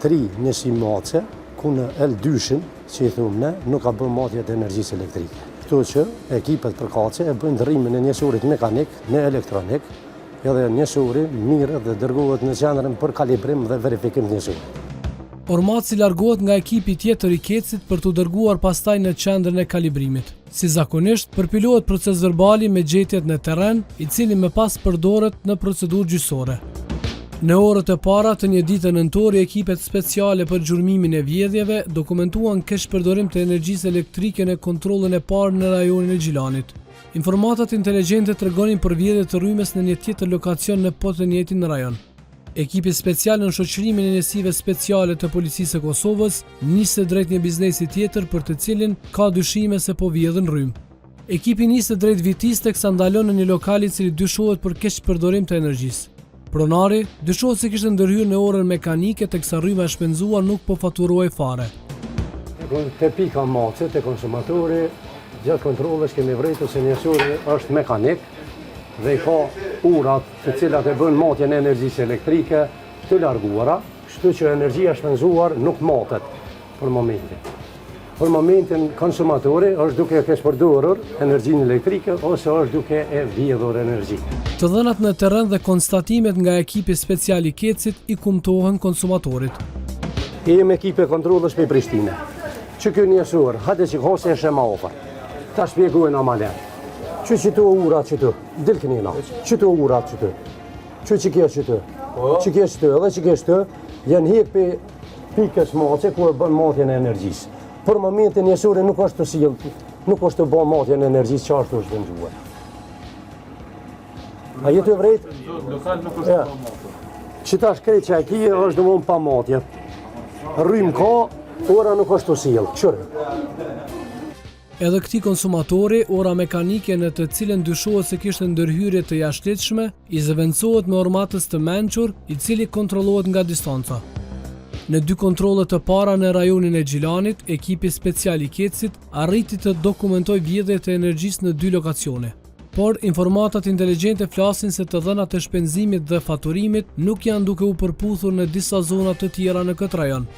tri njësi matëse, ku në L2-shin, që i thumë ne, nuk ka bërë matje të energjisë elektrike. Kështu që ekipet përkatëse e bëjnë ndërrimin e njësorit mekanik në elektronik, edhe njësori mirret dhe dërgohet në qendrën për kalibrim dhe verifikim të njësorit. Orëmatësi largohet nga ekipi tjetër i KEDS-it për t'u dërguar pastaj në qendrën e kalibrimit. Si zakonisht, përpilohet procesverbali me gjetjet në terren, i cili më pas përdoret në procedurë gjyqësore. Në orët e para të një dite nëntori, ekipet speciale për gjurmimin e vjedhjeve dokumentuan keqpërdorim të energjisë elektrike në kontrollin e parë në rajonin e Gjilanit. Informatat inteligjente tregonin për vjedhje të rrymës në një tjetër lokacion në po të njëjtin rajon. Ekipi special nën shoqërimin e njësive speciale të Policisë së Kosovës niset drejt një biznesi tjetër për të cilin ka dyshime se po vjedhin rrymë. Ekipi niset drejt Vitisë teksa ndalon në një lokal i cili dyshohet për keqpërdorim të energjisë. Pronari dyshohet se kishte ndërhyrë në orën mekanike teksa rryma e shpenzuar nuk po faturohej fare. Te pika matëse, te konsumatori, gjatë kontrollës kemi vrejtur se njësori është mekanik dhe i ka urat të cilat e bëjnë matjen e energjisë elektrike të larguara, kështu që energjia e shpenzuar nuk matet për momentin. Për momentin konsumatori është duke e keqpërdorur energjinë elektrike ose është duke e vjedhur energjinë. Të dhënat në terren dhe konstatimet nga ekipi special i KEDS-it i kumtohen konsumatorit. Jemi ekip e kontrollës prej Prishtine. Që kjo njësor, hajde që hose e shema ofër. Ta shpjegojnë amalet. Që qëto ura qëto? Dil këni na. Qëto urat qëto. Që që kjo qëto. Po. Që kjo qëto, edhe që kjo qëto, janë hjek prej pikës matëse ku e bën matjen e energjisë. Për momentin njësori nuk është tu sjell, nuk është tu bo matjen e energjisë që është tu shpenzuar. A je tu e vrejt? Lokal nuk është pa matje. Që tash krejt që e kije është domethënë pa matje. Rrymë ka, ora nuk është tu sjell. Qyre? Edhe këtij konsumatori, ora mekanike në të cilën dyshohet se kishte ndërhyrje të jashtëligjshme, i zëvendësohet me orëmatës të mençur, i cili kontrollohet nga distanca. Në dy kontrolle të para në rajonin e Gjilanit, ekipi special i KEDS-it arriti të dokumentojë vjedhje të energjisë në dy lokacione. Por, informatat inteligjente flasin se të dhënat e shpenzimit dhe faturimit nuk janë duke u përputhur në disa zona të tjera në këtë rajon.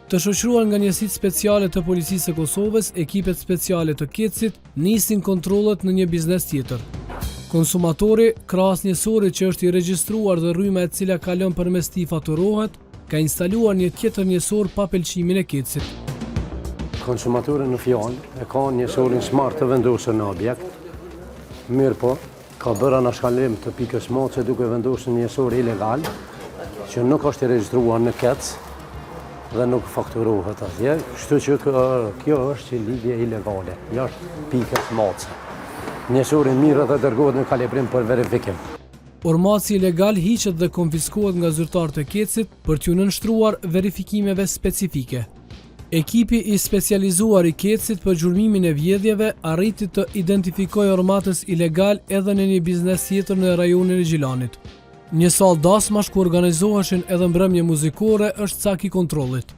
Të shoqëruar nga njësitë speciale të Policisë së Kosovës, ekipet speciale të KEDS-it nisin kontrollet në një biznes tjetër. Konsumatori, krahas njësorit që është i regjistruar dhe rryma e cila kalon përmes tij faturohet, ka instaluar një tjetër njësor pa pëlqimin e KEDS-it. Konsumatori në fjalë e ka njësorin smart të vendosur në objekt, mirëpo Ka bërë anashkalim të pikës matëse duke vendosur një njësor ilegal, që nuk është i regjistruar në KEDS dhe nuk fakturohet atje, kështu që kjo është që lidhje ilegale, jashtë pikës matëse. Njësori mirret dhe dërgohet në kalibrim për verifikim. Orëmatësi ilegal hiqet dhe konfiskohet nga zyrtarët e KEDS-it për t'iu nënshtruar verifikimeve specifike. Ekipi i specializuar i KEDS-it për gjurmimin e vjedhjeve arriti të identifikojë orëmatës ilegal edhe në një biznes tjetër në rajonin e Gjilanit. Një sallë dasmash ku organizoheshin edhe mbrëmje muzikore është cak i kontrollit.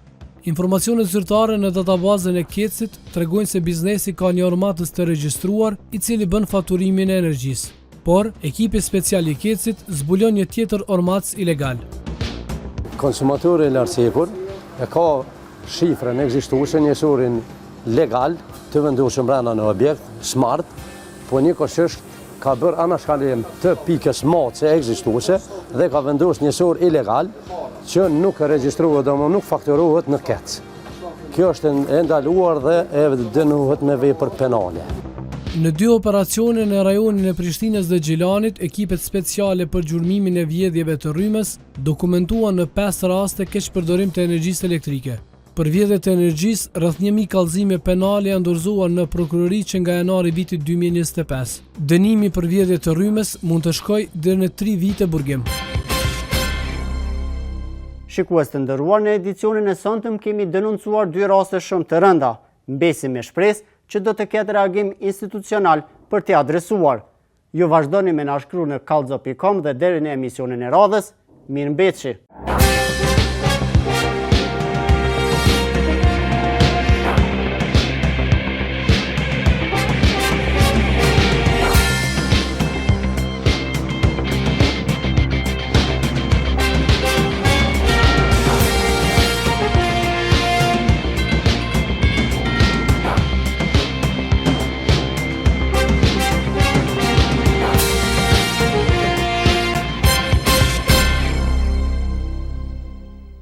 Informacionet zyrtare në databazën e KEDS-it tregojnë se biznesi ka një orëmatës të regjistruar i cili bën faturimin e energjisë. Por, ekipi special i KEDS-it zbulon një tjetër orëmatës ilegal. Konsumatori i lartcekur e ka shifrën ekzistuese, njehsorin legal të vendosur brenda në objekt, smart, po njëkohësisht ka bërë anashkalim të pikës matëse ekzistuese dhe ka vendosur njehsor ilegal që nuk regjistrohet, domethënë nuk fakturohet në KEDS. Kjo është e ndaluar dhe e dënohet me vepër penale. Në dy operacione në rajonin e Prishtinës dhe Gjilanit, ekipet speciale për gjurmimin e vjedhjeve të rrymës dokumentuan në 5 raste keqpërdorim të energjisë elektrike. Për vjedhje të energjisë, rreth 1000 kallëzime penale janë dorëzuar në prokurori që nga janari i vitit 2025. Dënimi për vjedhje të rrymës mund të shkojë deri në 3 vite burgim. Shikues të nderuar, në edicionin e sontëm kemi denoncuar dy raste shumë të rënda. Mbesim me shpresë që do të ketë reagim institucional për t'i adresuar. Ju vazhdoni me na shkru në kallxo.com dhe deri në emisionin e radhës, mirëmbetshi!